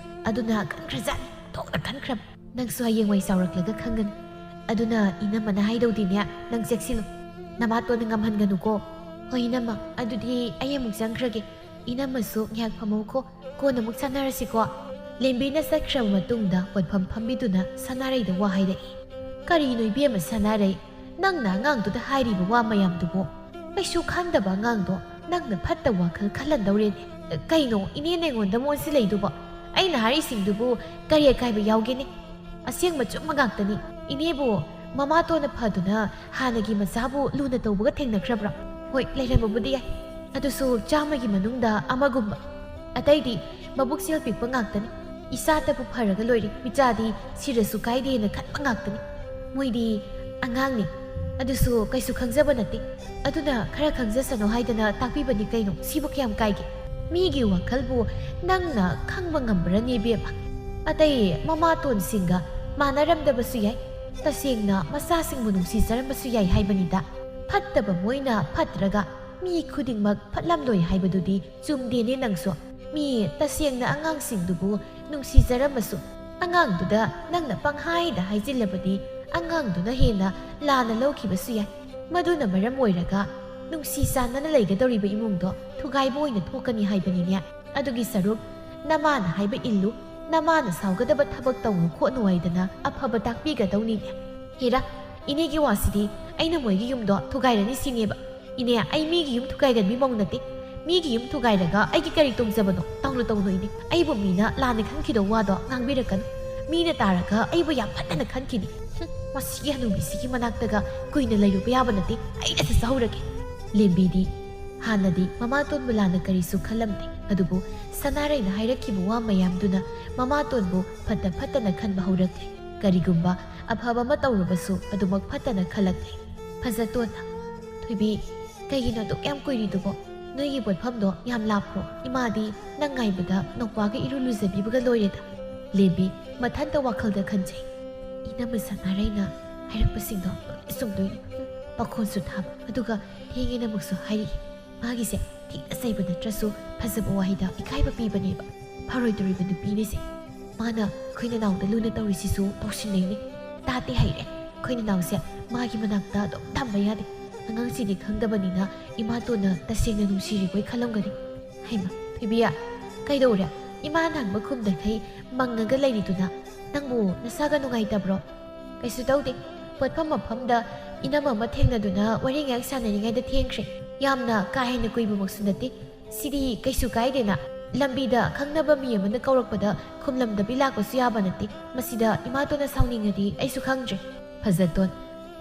ꯑꯗꯨꯅ ꯀꯟꯈ꯭ꯔꯖꯥꯠꯅꯤ, ꯊꯣꯛꯅ ꯀꯟꯈ꯭ꯔꯕ꯫ ꯅꯪꯁꯨ ꯍꯌꯦꯡꯋꯥꯏ ꯆꯥꯎꯔꯛꯂꯒ ꯈꯪꯒꯅꯤ꯫ ꯑꯗꯨꯅ ꯏꯅꯝꯃꯅ ꯍꯥꯏꯗꯧꯗꯤꯅꯦ, ꯅꯪ ꯆꯦꯛꯁꯤꯜꯂꯨ꯫ ꯅꯃꯥꯇꯣꯟꯅ ꯉꯝꯍꯟꯒꯅꯨꯀꯣ꯫ ꯍꯣꯏ ꯏꯅꯝꯃ, ꯑꯗꯨꯗꯤ ꯑꯩ ꯑꯃꯨꯛ ꯆꯪꯈ꯭ꯔꯒꯦ꯫ ꯏꯅꯝꯃꯁꯨ ꯉꯥꯏꯍꯥꯛ ꯐꯝꯍꯧꯀꯣ, ꯀꯣꯟꯅ ꯑꯃꯨꯛ ꯁꯥꯟꯅꯔꯁꯤꯀꯣ꯫ ꯂꯦꯝꯕꯤꯅ ꯆꯠꯈ꯭ꯔꯕ ꯃꯇꯨꯡꯗ ꯄꯣꯠꯐꯝ ꯐꯝꯕꯤꯗꯨꯅ ꯁꯅꯥꯔꯩꯗ ꯋꯥ ꯍꯥꯏꯔꯛꯏ꯫ ꯀꯔꯤꯅꯣ ꯏꯕꯦꯝꯃ ꯁꯅꯥꯔꯩ, ꯅꯪꯅ ꯑꯉꯥꯡꯗꯨꯗ ꯍꯥꯏꯔꯤꯕ ꯋꯥ ꯃꯌꯥꯝꯗꯨꯕꯨ? ꯀꯩꯁꯨ ꯈꯟꯗꯕ ꯑꯉꯥꯡꯗꯣ ꯅꯪꯅ ꯐꯠꯇꯕ ꯋꯥꯈꯜ ꯈꯜꯍꯟꯗꯧꯔꯦꯅꯦ꯫ ꯀꯩꯅꯣ ꯏꯅꯦꯅ ꯑꯩꯉꯣꯟꯗ ꯑꯃꯨꯛ ꯑꯣꯟꯁꯤꯜꯂꯛꯏꯗꯨꯕꯣ? ꯑꯩꯅ ꯍꯥꯏꯔꯤꯁꯤꯡꯗꯨꯕꯨ ꯀꯔꯤ ꯑꯀꯥꯏꯕ ꯌꯥꯎꯒꯦꯅꯦ? ꯑꯁꯦꯡꯕ ꯑꯆꯨꯝꯕ ꯉꯥꯛꯇꯅꯤ꯫ ꯏꯅꯦꯕꯨ ꯃꯃꯥꯇꯣꯟꯅ ꯐꯗꯨꯅ ꯍꯥꯟꯅꯒꯤ ꯃꯆꯥꯕꯨ ꯂꯨꯅ ꯇꯧꯕꯒ ꯊꯦꯡꯅꯈ꯭ꯔꯕ꯭ꯔꯥ? ꯍꯣꯏ, ꯂꯩꯔꯝꯕꯕꯨꯗꯤ ꯌꯥꯏ, ꯑꯗꯨꯁꯨ ꯆꯥꯝꯃꯒꯤ ꯃꯅꯨꯡꯗ ꯑꯃꯒꯨꯝꯕ꯫ ꯑꯇꯩꯗꯤ ꯃꯕꯨꯛꯆꯦꯜ ꯄꯤꯛꯄ ꯉꯥꯛꯇꯅꯤ꯫ ꯏꯆꯥꯇꯕꯨ ꯐꯔꯒ ꯂꯣꯏꯔꯦ, ꯃꯤꯆꯥꯗꯤ ꯁꯤꯔꯁꯨ ꯀꯥꯏꯗꯦꯅ ꯈꯟꯕ ꯉꯥꯛꯇꯅꯤ꯫ ꯃꯣꯏꯗꯤ ꯑꯉꯥꯡꯅꯤ, ꯑꯗꯨꯁꯨ ꯀꯩꯁꯨ ꯈꯪꯖꯕ ꯅꯠꯇꯦ꯫ ꯑꯗꯨꯅ ꯈꯔ ꯈꯪꯖꯁꯅꯨ ꯍꯥꯏꯗꯅ ꯇꯥꯛꯄꯤꯕꯅꯤ ꯀꯩꯅꯣ, ꯁꯤꯕꯨ ꯀꯌꯥꯝ ꯀꯥꯏꯒꯦ? ꯃꯤꯒꯤ ꯋꯥꯈꯜꯕꯨ ꯅꯪꯅ ꯈꯪꯕ ꯉꯝꯕ꯭ꯔꯅꯦ ꯏꯕꯦꯝꯃ? ꯑꯇꯩ ꯃꯃꯥꯇꯣꯟꯁꯤꯡꯒ ꯃꯥꯟꯅꯔꯝꯗꯕꯁꯨ ꯌꯥꯏ, ꯇꯁꯦꯡꯅ ꯃꯆꯥꯁꯤꯡꯕꯨ ꯅꯨꯡꯁꯤꯖꯔꯝꯕꯁꯨ ꯌꯥꯏ ꯍꯥꯏꯕꯅꯤꯗ꯫ ꯐꯠꯇꯕ ꯃꯣꯏꯅ ꯐꯠꯇ꯭ꯔꯒ ꯃꯤ ꯈꯨꯗꯤꯡꯃꯛ ꯐꯠꯂꯝꯂꯣꯏ ꯍꯥꯏꯕꯗꯨꯗꯤ ꯆꯨꯝꯗꯦꯅꯦ ꯅꯪꯁꯨ꯫ ꯃꯤ ꯇꯁꯦꯡꯅ ꯑꯉꯥꯡꯁꯤꯡꯗꯨꯕꯨ ꯅꯨꯡꯁꯤꯖꯔꯝꯃꯁꯨ, ꯑꯉꯥꯡꯗꯨꯗ ꯅꯪꯅ ꯄꯪꯍꯥꯏꯗ ꯍꯥꯏꯖꯤꯜꯂꯕꯗꯤ ꯑꯉꯥꯡꯗꯨꯅ ꯍꯦꯟꯅ ꯂꯥꯟꯅ ꯂꯧꯈꯤꯕꯁꯨ ꯌꯥꯏ꯫ ꯃꯗꯨꯅ ꯃꯔꯝ ꯑꯣꯏꯔꯒ ꯅꯨꯡꯁꯤ ꯆꯥꯟꯅꯅ ꯂꯩꯒꯗꯧꯔꯤꯕ ꯏꯃꯨꯡꯗꯣ ꯊꯨꯒꯥꯏꯕ ꯑꯣꯏꯅ ꯊꯣꯛꯀꯅꯤ ꯍꯥꯏꯕꯅꯤꯅꯦ꯫ ꯑꯗꯨꯒꯤ ꯁꯔꯨꯛ ꯅꯃꯥꯅ ꯍꯥꯏꯕ ꯏꯜꯂꯨ, ꯅꯃꯥꯅ ꯁꯥꯎꯒꯗꯕ ꯊꯕꯛ ꯇꯧꯅꯨ ꯈꯣꯠꯅꯨ ꯍꯥꯏꯗꯅ ꯑꯐꯕ ꯇꯥꯛꯄꯤꯒꯗꯧꯅꯤꯅꯦ꯫ ꯍꯦꯔꯥ, ꯏꯅꯦꯒꯤ ꯋꯥꯁꯤꯗꯤ ꯑꯩꯅ ꯃꯣꯏꯒꯤ ꯌꯨꯝꯗꯣ ꯊꯨꯒꯥꯏꯔꯅꯤ ꯁꯤꯅꯦꯕ꯫ ꯏꯅꯦ, ꯑꯩ ꯃꯤꯒꯤ ꯌꯨꯝ ꯊꯨꯒꯥꯏꯒꯟꯕꯤ ꯃꯧ ꯅꯠꯇꯦ꯫ ꯃꯤꯒꯤ ꯌꯨꯝ ꯊꯨꯒꯥꯏꯔꯒ ꯑꯩꯒꯤ ꯀꯔꯤ ꯇꯣꯡꯖꯕꯅꯣ? ꯇꯧꯅꯨ, ꯇꯧꯅꯨ ꯏꯅꯦ꯫ ꯑꯩꯕꯨ ꯃꯤꯅ ꯂꯥꯟꯅ ꯈꯟꯈꯤꯗꯧ ꯋꯥꯗꯣ ꯉꯥꯡꯕꯤꯔꯛꯀꯅꯨ꯫ ꯃꯤꯅ ꯇꯥꯔꯒ ꯑꯩꯕꯨ ꯌꯥꯝ ꯐꯠꯇꯅ ꯈꯟꯈꯤꯅꯤ꯫ ꯍꯨꯝ, ꯃꯁꯤꯒꯤ ꯍꯅꯨꯕꯤꯁꯤꯒꯤ ꯃꯅꯥꯛꯇꯒ ꯀꯨꯏꯅ ꯂꯩꯔꯨꯕ ꯌꯥꯕ ꯅꯠꯇꯦ꯫ ꯑꯩ ꯑꯁꯤ ꯆꯥꯍꯧꯔꯒꯦ꯫ ꯂꯦꯝꯕꯤꯗꯤ ꯍꯥꯟꯅꯗꯤ ꯃꯃꯥꯇꯣꯟꯕꯨ ꯂꯥꯟꯅ ꯀꯔꯤꯁꯨ ꯈꯜꯂꯝꯗꯦ꯫ ꯑꯗꯨꯕꯨ ꯁꯅꯥꯔꯩꯅ ꯍꯥꯏꯔꯛꯈꯤꯕ ꯋꯥ ꯃꯌꯥꯝꯗꯨꯅ ꯃꯃꯥꯇꯣꯟꯕꯨ ꯐꯠꯇ ꯐꯠꯇꯅ ꯈꯟꯕ ꯍꯧꯔꯛꯂꯦ꯫ ꯀꯔꯤꯒꯨꯝꯕ ꯑꯐꯕ ꯑꯃ ꯇꯧꯔꯕꯁꯨ ꯑꯗꯨꯃꯛ ꯐꯠꯇꯅ ꯈꯜꯂꯛꯂꯦ꯫ ꯐꯖꯇꯣꯟꯅ, "ꯊꯣꯏꯕꯤ, ꯀꯩꯒꯤꯅꯣ ꯑꯗꯨꯛ ꯌꯥꯝ ꯀꯨꯏꯔꯤꯗꯨꯕꯣ? ꯅꯣꯏꯒꯤ ꯄꯣꯠꯐꯝꯗꯣ ꯌꯥꯝ ꯂꯥꯞꯄ꯭ꯔꯣ? ꯏꯃꯥꯗꯤ ꯅꯪ ꯉꯥꯏꯕꯗ ꯅꯧꯄꯥꯒ ꯏꯔꯨ ꯂꯨꯖꯕꯤꯕꯒ ꯂꯣꯏꯔꯦꯗ꯫" ꯂꯦꯝꯕꯤ ꯃꯊꯟꯇ ꯋꯥꯈꯜꯗ ꯈꯟꯖꯩ꯫ "ꯏꯅꯝꯃ ꯁꯅꯥꯔꯩꯅ ꯍꯥꯏꯔꯛꯄꯁꯤꯡꯗꯣ ꯂꯣꯏꯅ ꯆꯨꯝꯗꯣꯏꯅꯤ꯫ ꯄꯥꯈꯣꯟꯁꯨ ꯊꯥꯕ, ꯑꯗꯨꯒ ꯊꯦꯡꯉꯦꯅꯃꯛꯁꯨ ꯍꯥꯏꯔꯛꯏ꯫ ꯃꯥꯒꯤꯁꯦ ꯊꯤꯅ ꯆꯩꯕ ꯅꯠꯇ꯭ꯔꯁꯨ ꯐꯖꯕ ꯋꯥꯍꯩꯗ ꯏꯀꯥꯏꯕ ꯄꯤꯕꯅꯦꯕ꯫ ꯐꯔꯣꯏꯗꯧꯔꯤꯕ ꯅꯨꯄꯤꯅꯤꯁꯦ꯫ ꯃꯥꯅ ꯑꯩꯈꯣꯏ ꯅꯅꯥꯎꯗ ꯂꯨꯅ ꯇꯧꯔꯤꯁꯤꯁꯨ ꯇꯧꯁꯤꯟꯅꯩꯅꯦ꯫ ꯇꯥꯠꯇꯤ ꯍꯩꯔꯦ꯫ ꯑꯩꯈꯣꯏ ꯅꯅꯥꯎꯁꯦ ꯃꯥꯒꯤ ꯃꯅꯥꯛꯇ ꯑꯗꯨꯝ ꯊꯝꯕ ꯌꯥꯗꯦ꯫ ꯑꯉꯥꯡꯁꯤꯗꯤ ꯈꯪꯗꯕꯅꯤꯅ ꯏꯃꯥꯇꯣꯟꯅ ꯇꯁꯦꯡꯅ ꯅꯨꯡꯁꯤꯔꯤꯕꯣꯏ ꯈꯜꯂꯝꯒꯅꯤ꯫" "ꯍꯩꯃ, ꯊꯣꯏꯕꯤ, ꯀꯩꯗꯧꯔꯦ? ꯏꯃꯥꯅ ꯍꯪꯕ ꯈꯨꯝꯗꯈꯩ ꯃꯪꯉꯒ ꯂꯩꯔꯤꯗꯨꯅ ꯅꯪꯕꯨ ꯅꯁꯥꯒ ꯅꯨꯡꯉꯥꯏꯇꯕ꯭ꯔꯣ?" "ꯀꯩꯁꯨ ꯇꯧꯗꯦ꯫ ꯄꯣꯠꯐꯝ ꯃꯐꯝꯗ ꯏꯅꯝꯃ ꯑꯃ ꯊꯦꯡꯅꯗꯨꯅ ꯋꯥꯔꯤ ꯉꯥꯏꯍꯥꯛ ꯁꯥꯟꯅꯔꯤꯉꯩꯗ ꯊꯦꯡꯈ꯭ꯔꯦ꯫ ꯌꯥꯝꯅ ꯀꯥ ꯍꯦꯟꯅ ꯀꯨꯏꯕꯃꯛꯁꯨ ꯅꯠꯇꯦ꯫ ꯁꯤꯗꯤ ꯀꯩꯁꯨ ꯀꯥꯏꯗꯦꯅ꯫ ꯂꯝꯕꯤꯗ ꯈꯪꯅꯕ ꯃꯤ ꯑꯃꯅ ꯀꯧꯔꯛꯄꯗ ꯈꯨꯝꯂꯝꯗꯕꯤ ꯂꯥꯛꯄꯁꯨ ꯌꯥꯕ ꯅꯠꯇꯦ꯫ ꯃꯁꯤꯗ ꯏꯃꯥꯇꯣꯟꯅ ꯁꯥꯎꯅꯤꯡꯉꯗꯤ ꯑꯩꯁꯨ ꯈꯪꯗ꯭ꯔꯦ꯫" ꯐꯖꯇꯣꯟ,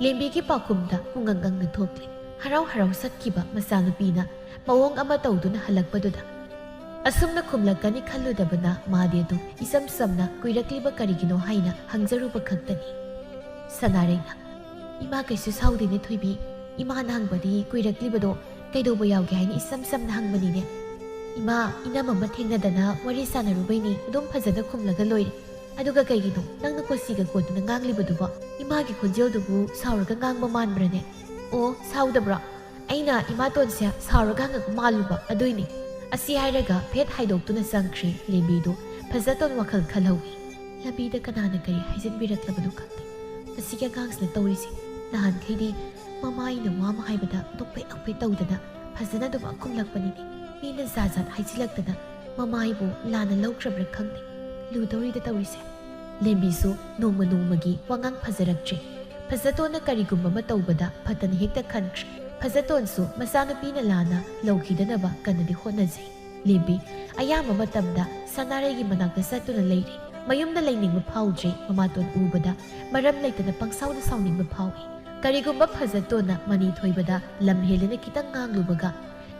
ꯂꯦꯝꯕꯤꯒꯤ ꯄꯥꯎꯈꯨꯝꯗ ꯄꯨꯡꯉꯪ ꯉꯪꯅ ꯊꯣꯛꯂꯦ꯫ ꯍꯔꯥꯎ ꯍꯔꯥꯎ ꯆꯠꯈꯤꯕ ꯃꯆꯥꯅꯨꯄꯤꯅ ꯃꯑꯣꯡ ꯑꯃ ꯇꯧꯗꯨꯅ ꯍꯜꯂꯛꯄꯗꯨꯗ ꯑꯁꯨꯝꯅ ꯈꯨꯝꯂꯛꯀꯅꯤ ꯈꯜꯂꯨꯗꯕꯅ ꯃꯥꯗꯤ ꯑꯗꯨꯝ ꯏꯆꯝ ꯆꯝꯅ ꯀꯨꯏꯔꯛꯂꯤꯕ ꯀꯔꯤꯒꯤꯅꯣ ꯍꯥꯏꯅ ꯍꯪꯖꯔꯨꯕ ꯈꯛꯇꯅꯤ꯫ ꯁꯅꯥꯔꯩꯅ, "ꯏꯃꯥ ꯀꯩꯁꯨ ꯁꯥꯎꯗꯦꯅꯦ ꯊꯣꯏꯕꯤ꯫ ꯏꯃꯥꯅ ꯍꯪꯕꯗꯤ ꯀꯨꯏꯔꯛꯂꯤꯕꯗꯣ ꯀꯩꯗꯧꯕ ꯌꯥꯎꯒꯦ ꯍꯥꯏꯅ ꯏꯆꯝ ꯆꯝꯅ ꯍꯪꯕꯅꯤꯅꯦ꯫ ꯏꯃꯥ, ꯏꯅꯝ ꯑꯃ ꯊꯦꯡꯅꯗꯅ ꯋꯥꯔꯤ ꯁꯥꯟꯅꯔꯨꯕꯩꯅꯤ, ꯑꯗꯨꯝ ꯐꯖꯅ ꯈꯨꯝꯂꯒ ꯂꯣꯏꯔꯦ꯫ ꯑꯗꯨꯒ ꯀꯩꯒꯤꯅꯣ ꯅꯪꯅ ꯀꯣꯆꯤꯒ ꯀꯣꯠꯇꯨꯅ ꯉꯥꯡꯂꯤꯕꯗꯨꯕꯣ? ꯏꯃꯥꯒꯤ ꯈꯣꯟꯖꯦꯜꯗꯨꯕꯨ ꯁꯥꯎꯔꯒ ꯉꯥꯡꯕ ꯃꯥꯟꯕ꯭ꯔꯅꯦ?" "ꯑꯣ, ꯁꯥꯎꯗꯕ꯭ꯔꯣ? ꯑꯩꯅ ꯏꯃꯥꯇꯣꯟꯁꯦ ꯁꯥꯎꯔꯒ ꯍꯪꯉꯛꯄ ꯃꯥꯜꯂꯨꯕ, ꯑꯗꯨꯏꯅꯤ꯫" ꯑꯁꯤ ꯍꯥꯏꯔꯒ ꯐꯦꯠ ꯍꯥꯏꯗꯣꯛꯇꯨꯅ ꯆꯪꯈ꯭ꯔꯦ ꯂꯦꯝꯕꯤꯗꯨ꯫ ꯐꯖꯇꯣꯟ ꯋꯥꯈꯜ ꯈꯜꯍꯧꯏ꯫ ꯂꯝꯕꯤꯗ ꯀꯅꯥꯅ ꯀꯔꯤ ꯍꯥꯏꯖꯤꯟꯕꯤꯔꯛꯂꯕꯅꯣ ꯈꯪꯗꯦ꯫ ꯃꯁꯤꯒꯤ ꯑꯉꯥꯡꯁꯤꯅ ꯇꯧꯔꯤꯁꯦ꯫ ꯅꯍꯥꯟꯈꯩꯗꯤ ꯃꯃꯥ ꯑꯩꯅ ꯋꯥ ꯑꯃ ꯍꯥꯏꯕꯗ ꯅꯣꯛꯐꯦꯠ ꯅꯣꯛꯐꯦꯠ ꯇꯧꯗꯅ ꯐꯖꯅ ꯑꯗꯨꯝ ꯈꯨꯝꯂꯛꯄꯅꯤꯅꯦ꯫ ꯃꯤꯅ ꯖꯥꯠ ꯖꯥꯠ ꯍꯥꯏꯖꯤꯜꯂꯛꯇꯅ ꯃꯃꯥ ꯑꯩꯕꯨ ꯂꯥꯟꯅ ꯂꯧꯈ꯭ꯔꯕ꯭ꯔꯥ ꯈꯪꯗꯦ꯫ ꯂꯨꯗꯧꯔꯤꯗ ꯇꯧꯔꯤꯁꯦ꯫ ꯂꯦꯝꯕꯤꯁꯨ ꯅꯣꯡꯃ ꯅꯣꯡꯃꯒꯤ ꯋꯥꯉꯥꯡ ꯐꯖꯔꯛꯇ꯭ꯔꯦ꯫ ꯐꯖꯇꯣꯟꯅ ꯀꯔꯤꯒꯨꯝꯕ ꯑꯃ ꯇꯧꯕꯗ ꯐꯠꯇꯅ ꯍꯦꯛꯇ ꯈꯟꯈ꯭ꯔꯦ꯫ ꯐꯖꯇꯣꯟꯁꯨ ꯃꯆꯥꯅꯨꯄꯤꯅ ꯂꯥꯟꯅ ꯂꯧꯈꯤꯗꯅꯕ ꯀꯟꯅꯗꯤ ꯍꯣꯠꯅꯖꯩ꯫ ꯂꯦꯝꯕꯤ ꯑꯌꯥꯝꯕ ꯃꯇꯝꯗ ꯁꯅꯥꯔꯩꯒꯤ ꯃꯅꯥꯛꯇ ꯆꯠꯇꯨꯅ ꯂꯩꯔꯦ꯫ ꯃꯌꯨꯝꯗ ꯂꯩꯅꯤꯡꯕ ꯐꯥꯎꯗ꯭ꯔꯦ꯫ ꯃꯃꯥꯇꯣꯟ ꯎꯕꯗ ꯃꯔꯝ ꯂꯩꯇꯅ ꯄꯪꯁꯥꯎꯗ ꯁꯥꯎꯅꯤꯡꯕ ꯐꯥꯎꯏ꯫ ꯀꯔꯤꯒꯨꯝꯕ ꯐꯖꯇꯣꯟꯅ ꯃꯅꯤ ꯊꯣꯏꯕꯗ ꯂꯝ ꯍꯦꯜꯂꯦꯅ ꯈꯤꯇꯪ ꯉꯥꯡꯂꯨꯕꯒ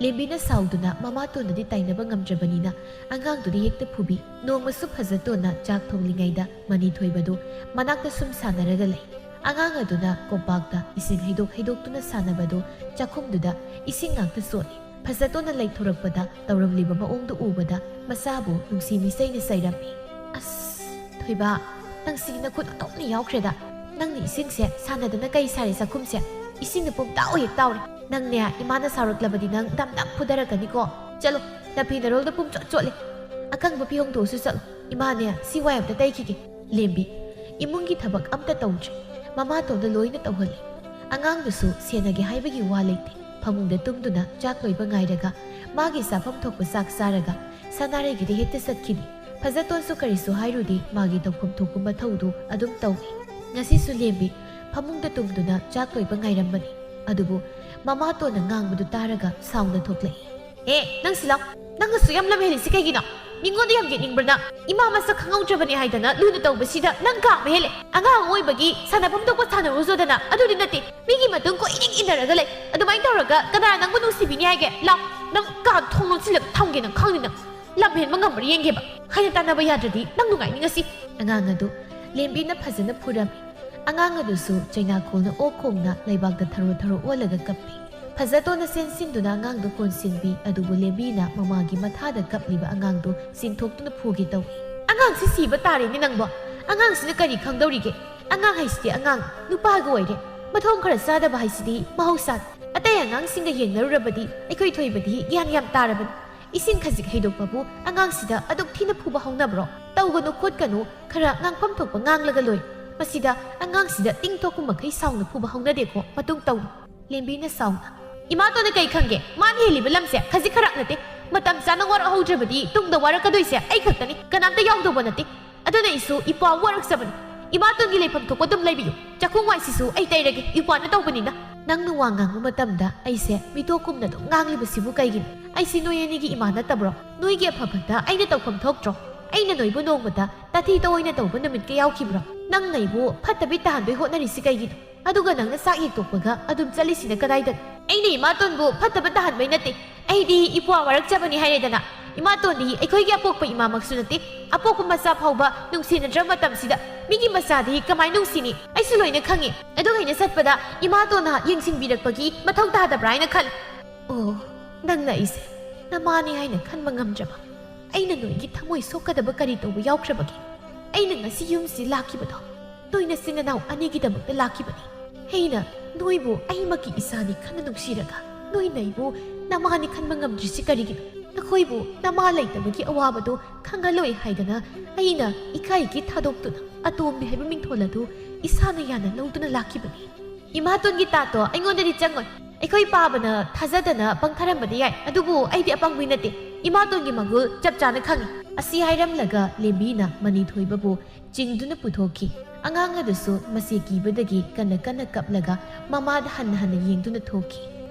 ꯂꯦꯝꯕꯤꯅ ꯁꯥꯎꯗꯨꯅ ꯃꯃꯥꯇꯣꯟꯗꯗꯤ ꯇꯥꯏꯅꯕ ꯉꯝꯗ꯭ꯔꯕꯅꯤꯅ ꯑꯉꯥꯡꯗꯨꯗꯤ ꯍꯦꯛꯇ ꯐꯨꯕꯤ꯫ ꯅꯣꯡꯃꯁꯨ ꯐꯖꯇꯣꯟꯅ ꯆꯥꯛ ꯊꯣꯡꯂꯤꯉꯩꯗ ꯃꯅꯤꯊꯣꯏꯕꯗꯨ ꯃꯅꯥꯛꯇ ꯁꯨꯝ ꯁꯥꯟꯅꯔꯒ ꯂꯩ꯫ ꯑꯉꯥꯡ ꯑꯗꯨꯅ ꯀꯣꯝꯄꯥꯛꯇ ꯏꯁꯤꯡ ꯍꯩꯗꯣꯛ ꯍꯩꯗꯣꯛꯇꯨꯅ ꯁꯥꯟꯅꯕꯗꯨ ꯆꯥꯛꯈꯨꯝꯗꯨꯗ ꯏꯁꯤꯡ ꯉꯥꯛꯇ ꯆꯣꯠꯂꯤ꯫ ꯐꯖꯇꯣꯟꯅ ꯂꯩꯊꯣꯔꯛꯄꯗ ꯇꯧꯔꯝꯂꯤꯕ ꯃꯑꯣꯡꯗꯨ ꯎꯕꯗ ꯃꯁꯥꯕꯨ ꯅꯨꯡꯁꯤ ꯃꯤꯁꯩꯅ ꯆꯩꯔꯝꯃꯤ꯫ "ꯑꯁ, ꯊꯣꯏꯕ, ꯅꯪꯁꯤ ꯅꯈꯨꯠ ꯑꯣꯟꯊꯣꯛꯅ ꯌꯥꯎꯈ꯭ꯔꯦꯗ꯫ ꯅꯪꯅ ꯏꯁꯤꯡꯁꯦ ꯁꯥꯟꯅꯗꯅ ꯀꯩ ꯁꯥꯔꯦ ꯆꯥꯛꯈꯨꯝꯁꯦ? ꯏꯁꯤꯡꯅ ꯄꯨꯝ ꯇꯥꯎ ꯍꯦꯛ ꯇꯥꯎꯔꯦ꯫ ꯅꯪꯅꯦ, ꯏꯃꯥꯅ ꯁꯥꯎꯔꯛꯂꯕꯗꯤ ꯅꯪ ꯗꯝ ꯗꯝ ꯐꯨꯗꯔꯛꯀꯅꯤꯀꯣ꯫ ꯆꯠꯂꯣ, ꯅꯐꯤ ꯅꯔꯣꯜꯗ ꯄꯨꯝ ꯆꯣꯠ ꯆꯣꯠꯂꯦ꯫ ꯑꯀꯪꯕ ꯐꯤ ꯍꯣꯡꯗꯣꯛꯑꯁꯨ ꯆꯠꯂꯣ꯫ ꯏꯃꯥꯅꯦ, ꯁꯤ ꯋꯥꯏ ꯑꯝꯇ ꯇꯩꯈꯤꯒꯦ꯫" ꯂꯦꯝꯕꯤ ꯏꯃꯨꯡꯒꯤ ꯊꯕꯛ ꯑꯝꯇ ꯇꯧꯗ꯭ꯔꯦ꯫ ꯃꯃꯥꯇꯣꯟꯗ ꯂꯣꯏꯅ ꯇꯧꯍꯜꯂꯤ꯫ ꯑꯉꯥꯡꯗꯨꯁꯨ ꯁꯦꯟꯅꯒꯦ ꯍꯥꯏꯕꯒꯤ ꯋꯥ ꯂꯩꯇꯦ꯫ ꯐꯃꯨꯡꯗ ꯇꯨꯝꯗꯨꯅ ꯆꯥꯛ ꯂꯣꯏꯕ ꯉꯥꯏꯔꯒ ꯃꯥꯒꯤ ꯆꯥꯐꯝ ꯊꯣꯛꯄ ꯆꯥꯛ ꯆꯥꯔꯒ ꯁꯅꯥꯔꯩꯒꯤꯗ ꯍꯦꯛꯇ ꯆꯠꯈꯤꯅꯤ꯫ ꯐꯖꯇꯣꯟꯁꯨ ꯀꯔꯤꯁꯨ ꯍꯥꯏꯔꯨꯗꯦ, ꯃꯥꯒꯤ ꯇꯧꯐꯝ ꯊꯣꯛꯄ ꯃꯊꯧꯗꯨ ꯑꯗꯨꯝ ꯇꯧꯏ꯫ ꯉꯁꯤꯁꯨ ꯂꯦꯝꯕꯤ ꯐꯃꯨꯡꯗ ꯇꯨꯝꯗꯨꯅ ꯆꯥꯛ ꯂꯣꯏꯕ ꯉꯥꯏꯔꯝꯕꯅꯤ꯫ ꯑꯗꯨꯕꯨ ꯃꯃꯥꯇꯣꯟꯅ ꯉꯥꯡꯕꯗꯨ ꯇꯥꯔꯒ ꯁꯥꯎꯅ ꯊꯣꯛꯂꯛꯏ꯫ "ꯑꯦ, ꯅꯪ ꯁꯤ ꯂꯥꯎ꯫ ꯅꯪ ꯑꯁꯨꯛ ꯌꯥꯝ ꯂꯝ ꯍꯦꯜꯂꯤꯁꯤ ꯀꯩꯒꯤꯅꯣ? ꯃꯤꯉꯣꯟꯗ ꯌꯥꯝ ꯌꯦꯠꯅꯤꯡꯕ꯭ꯔꯥ ꯅꯪ? ꯏꯃꯥ ꯃꯁꯛ ꯈꯪꯍꯧꯗ꯭ꯔꯕꯅꯤ ꯍꯥꯏꯗꯅ ꯂꯨꯅ ꯇꯧꯕꯁꯤꯗ ꯅꯪ ꯀꯥ ꯑꯃ ꯍꯦꯜꯂꯦ꯫ ꯑꯉꯥꯡ ꯑꯃ ꯑꯣꯏꯕꯒꯤ ꯁꯥꯟꯅꯐꯝ ꯊꯣꯛꯄ ꯁꯥꯟꯅꯔꯨꯆꯣꯗꯅ ꯑꯗꯨꯗꯤ ꯅꯠꯇꯦ꯫ ꯃꯤꯒꯤ ꯃꯇꯨꯡ ꯀꯣꯏꯏꯟ ꯏꯟꯅꯔꯒ ꯂꯩ꯫ ꯑꯗꯨꯃꯥꯏꯅ ꯇꯧꯔꯒ ꯀꯅꯥ ꯅꯪꯕꯨ ꯅꯨꯡꯁꯤꯕꯤꯅꯤ ꯍꯥꯏꯒꯦ? ꯂꯥꯎ, ꯅꯪ ꯀꯥ ꯊꯣꯡ ꯂꯣꯟꯁꯤꯜꯂꯒ ꯊꯝꯒꯦ ꯅꯪ ꯈꯪꯅꯤ ꯅꯪ꯫ ꯂꯝ ꯍꯦꯟꯕ ꯉꯝꯕ꯭ꯔꯥ ꯌꯦꯡꯒꯦꯕ꯫ ꯍꯥꯏꯅ ꯇꯥꯟꯅꯕ ꯌꯥꯗ꯭ꯔꯗꯤ ꯅꯪ ꯅꯨꯡꯉꯥꯏꯅꯤ ꯉꯁꯤ꯫" ꯑꯉꯥꯡ ꯑꯗꯨ ꯂꯦꯝꯕꯤꯅ ꯐꯖꯅ ꯐꯨꯔꯝꯃꯤ꯫ ꯑꯉꯥꯡ ꯑꯗꯨꯁꯨ ꯆꯩꯅꯥꯈꯣꯜꯅ ꯑꯣꯛ ꯈꯣꯡꯅ ꯂꯩꯕꯥꯛꯇ ꯊꯔꯣ ꯊꯔꯣ ꯑꯣꯜꯂꯒ ꯀꯞꯄꯤ꯫ ꯐꯖꯇꯣꯟꯅ ꯆꯦꯟꯁꯤꯟꯗꯨꯅ ꯑꯉꯥꯡꯗꯨ ꯀꯣꯟꯁꯤꯟꯕꯤ, ꯑꯗꯨꯕꯨ ꯂꯦꯝꯕꯤꯅ ꯃꯃꯥꯒꯤ ꯃꯊꯥꯗ ꯀꯞꯂꯤꯕ ꯑꯉꯥꯡꯗꯨ ꯆꯤꯡꯊꯣꯛꯇꯨꯅ ꯐꯨꯒꯦ ꯇꯧꯏ꯫ "ꯑꯉꯥꯡꯁꯤ ꯁꯤꯕ ꯇꯥꯔꯦꯅꯦ ꯅꯪꯕꯣ꯫ ꯑꯉꯥꯡꯁꯤꯅ ꯀꯔꯤ ꯈꯪꯗꯧꯔꯤꯒꯦ? ꯑꯉꯥꯡ ꯍꯥꯏꯁꯤꯗꯤ ꯑꯉꯥꯡ, ꯅꯨꯄꯥꯒ ꯑꯣꯏꯔꯦ꯫ ꯃꯊꯣꯡ ꯈꯔ ꯆꯥꯗꯕ ꯍꯥꯏꯁꯤꯗꯤ ꯃꯍꯧꯁꯥꯅꯤ꯫ ꯑꯇꯩ ꯑꯉꯥꯡꯁꯤꯡꯒ ꯌꯦꯡꯅꯔꯨꯔꯕꯗꯤ ꯑꯩꯈꯣꯏ ꯊꯣꯏꯕꯗꯤ ꯒ꯭ꯌꯥꯟ ꯌꯥꯝ ꯇꯥꯔꯕꯅꯤ꯫ ꯏꯁꯤꯡ ꯈꯖꯤꯛ ꯍꯩꯗꯣꯛꯄꯕꯨ ꯑꯉꯥꯡꯁꯤꯗ ꯑꯗꯨꯛ ꯊꯤꯅ ꯐꯨꯕ ꯍꯧꯅꯕ꯭ꯔꯣ? ꯇꯧꯒꯅꯨ ꯈꯣꯠꯀꯅꯨ, ꯈꯔ ꯉꯥꯡꯐꯝ ꯊꯣꯛꯄ ꯉꯥꯡꯂꯒ ꯂꯣꯏ꯫ ꯃꯁꯤꯗ ꯑꯉꯥꯡꯁꯤꯗ ꯇꯤꯡ ꯊꯣꯛꯄ ꯃꯈꯩ ꯁꯥꯎꯅ ꯐꯨꯕ ꯍꯧꯅꯗꯦꯀꯣ, ꯃꯇꯨꯡ ꯇꯧꯅꯨ꯫" ꯂꯦꯝꯕꯤꯅ ꯁꯥꯎꯅ, "ꯏꯃꯥꯇꯣꯟꯅ ꯀꯩ ꯈꯪꯒꯦ? ꯃꯥꯅ ꯍꯦꯜꯂꯤꯕ ꯂꯝꯁꯦ ꯈꯖꯤꯛ ꯈꯔꯥꯛ ꯅꯠꯇꯦ꯫ ꯃꯇꯝ ꯆꯥꯅ ꯋꯥꯔꯛꯍꯧꯗ꯭ꯔꯕꯗꯤ ꯇꯨꯡꯗ ꯋꯥꯔꯛꯀꯗꯣꯏꯁꯦ ꯑꯩ ꯈꯛꯇꯅꯤ, ꯀꯅꯥꯝꯇ ꯌꯥꯎꯗꯧꯕ ꯅꯠꯇꯦ꯫ ꯑꯗꯨꯅ ꯑꯩꯁꯨ ꯏꯄ꯭ꯋꯥ ꯋꯥꯔꯛꯆꯕꯅꯤ꯫ ꯏꯃꯥꯇꯣꯟꯒꯤ ꯂꯩꯐꯝ ꯊꯣꯛꯄ ꯑꯗꯨꯝ ꯂꯩꯕꯤꯌꯨ꯫ ꯆꯥꯛꯈꯨꯝ ꯋꯥꯏꯁꯤꯁꯨ ꯑꯩ ꯇꯩꯔꯒꯦ, ꯏꯄ꯭ꯋꯥꯅ ꯇꯧꯕꯅꯤꯅ꯫" "ꯅꯪꯅ ꯋꯥ ꯉꯥꯡꯕ ꯃꯇꯝꯗ ꯑꯩꯁꯦ ꯃꯤꯇꯣꯞꯀꯨꯝꯅ ꯑꯗꯨꯝ ꯉꯥꯡꯂꯤꯕꯁꯤꯕꯨ ꯀꯩꯒꯤꯅꯣ? ꯑꯩꯁꯤ ꯅꯣꯏ ꯑꯅꯤꯒꯤ ꯏꯃꯥ ꯅꯠꯇꯕ꯭ꯔꯣ? ꯅꯣꯏꯒꯤ ꯑꯐꯕꯗ ꯑꯩꯅ ꯇꯧꯐꯝ ꯊꯣꯛꯇ꯭ꯔꯣ? ꯑꯩꯅ ꯅꯣꯏꯕꯨ ꯅꯣꯡꯃꯇ ꯇꯥꯊꯤ ꯇꯑꯣꯏꯅ ꯇꯧꯕ ꯅꯨꯃꯤꯠꯀ ꯌꯥꯎꯈꯤꯕ꯭ꯔꯣ? ꯅꯪꯅ ꯑꯩꯕꯨ ꯐꯠꯇꯕꯤ ꯇꯥꯍꯟꯕꯩ ꯍꯣꯠꯅꯔꯤꯁꯤ ꯀꯩꯒꯤꯅꯣ? ꯑꯗꯨꯒ ꯅꯪꯅ ꯆꯥꯛ ꯌꯦꯛꯇꯣꯛꯄꯒ ꯑꯗꯨꯝ ꯆꯠꯂꯤꯁꯤꯅ ꯀꯗꯥꯏꯗꯅꯣ?" "ꯑꯩꯅ ꯏꯃꯥꯇꯣꯟꯕꯨ ꯐꯠꯇꯕ ꯇꯥꯍꯟꯕꯩ ꯅꯠꯇꯦ꯫ ꯑꯩꯗꯤ ꯏꯄ꯭ꯋꯥ ꯋꯥꯔꯛꯆꯕꯅꯤ ꯍꯥꯏꯔꯦꯗꯅ꯫ ꯏꯃꯥꯇꯣꯟꯗꯤ ꯑꯩꯈꯣꯏꯒꯤ ꯑꯄꯣꯛꯄ ꯏꯃꯥꯃꯛꯁꯨ ꯅꯠꯇꯦ꯫ ꯑꯄꯣꯛꯄ ꯃꯆꯥ ꯐꯥꯎꯕ ꯅꯨꯡꯁꯤꯅꯗ꯭ꯔꯕ ꯃꯇꯝꯁꯤꯗ ꯃꯤꯒꯤ ꯃꯆꯥꯗꯤ ꯀꯃꯥꯏꯅ ꯅꯨꯡꯁꯤꯅꯤ? ꯑꯩꯁꯨ ꯂꯣꯏꯅ ꯈꯪꯉꯤ꯫ ꯑꯗꯨꯒ ꯑꯩꯅ ꯆꯠꯄꯗ ꯏꯃꯥꯇꯣꯟꯅ ꯌꯦꯡꯁꯤꯟꯕꯤꯔꯛꯄꯒꯤ ꯃꯊꯧ ꯇꯥꯗꯕ꯭ꯔꯥ ꯍꯥꯏꯅ ꯈꯜꯂꯤ꯫ ꯑꯣ, ꯅꯪꯅ ꯑꯩꯁꯦ ꯅꯃꯥꯅꯤ ꯍꯥꯏꯅ ꯈꯟꯕ ꯉꯝꯗ꯭ꯔꯕ? ꯑꯩꯅ ꯅꯣꯏꯒꯤ ꯊꯃꯣꯏ ꯁꯣꯛꯀꯗꯕ ꯀꯔꯤ ꯇꯧꯕ ꯌꯥꯎꯈ꯭ꯔꯕꯒꯦ? ꯑꯩꯅ ꯉꯁꯤ ꯌꯨꯝꯁꯤ ꯂꯥꯛꯈꯤꯕꯗꯣ ꯅꯣꯏ ꯅꯆꯤꯟ ꯅꯅꯥꯎ ꯑꯅꯤꯒꯤꯗꯃꯛꯇ ꯂꯥꯛꯈꯤꯕꯅꯤ꯫ ꯑꯩꯅ ꯅꯣꯏꯕꯨ ꯑꯩꯃꯛꯀꯤ ꯏꯆꯥꯅꯤ ꯈꯟꯅ ꯅꯨꯡꯁꯤꯔꯒ ꯅꯣꯏꯅ ꯑꯩꯕꯨ ꯅꯃꯥꯅꯤ ꯈꯟꯕ ꯉꯝꯗ꯭ꯔꯤꯁꯤ ꯀꯔꯤꯒꯤꯅꯣ? ꯅꯈꯣꯏꯕꯨ ꯅꯃꯥ ꯂꯩꯇꯕꯒꯤ ꯑꯋꯥꯕꯗꯨ ꯈꯪꯍꯜꯂꯣꯏ ꯍꯥꯏꯗꯅ ꯑꯩꯅ ꯏꯀꯥꯏꯒꯤ ꯊꯥꯗꯣꯛꯇꯨꯅ ꯑꯇꯣꯝꯕꯤ ꯍꯥꯏꯕ ꯃꯤꯡꯊꯣꯜ ꯑꯗꯨ ꯏꯁꯥꯅ ꯌꯥꯅ ꯂꯧꯗꯨꯅ ꯂꯥꯛꯈꯤꯕꯅꯤ꯫ ꯏꯃꯥꯇꯣꯟꯒꯤ ꯇꯥꯠꯇꯣ ꯑꯩꯉꯣꯟꯗꯗꯤ ꯆꯪꯉꯣꯏ꯫ ꯑꯩꯈꯣꯏ ꯄꯥꯕꯅ ꯊꯥꯖꯗꯅ ꯄꯪꯊꯔꯝꯕꯗꯤ ꯌꯥꯏ, ꯑꯗꯨꯕꯨ ꯑꯩꯗꯤ ꯑꯄꯪꯕꯤ ꯅꯠꯇꯦ꯫ ꯏꯃꯥꯇꯣꯟꯒꯤ ꯃꯒꯨꯜ ꯆꯞ ꯆꯥꯅ ꯈꯪꯉꯤ꯫ ꯑꯁꯤ ꯍꯥꯏꯔꯝꯂꯒ ꯂꯦꯝꯕꯤꯅ ꯃꯅꯤꯊꯣꯏꯕꯕꯨ ꯆꯤꯡꯗꯨꯅ ꯄꯨꯊꯣꯛꯈꯤ꯫ ꯑꯉꯥꯡ ꯑꯗꯨꯁꯨ ꯃꯁꯦ ꯀꯤꯕꯗꯒꯤ ꯀꯟꯅ ꯀꯟꯅ ꯀꯞꯂꯒ ꯃꯃꯥꯗ ꯍꯟꯅ ꯍꯟꯅ ꯌꯦꯡꯗꯨꯅ ꯊꯣꯛꯈꯤ꯫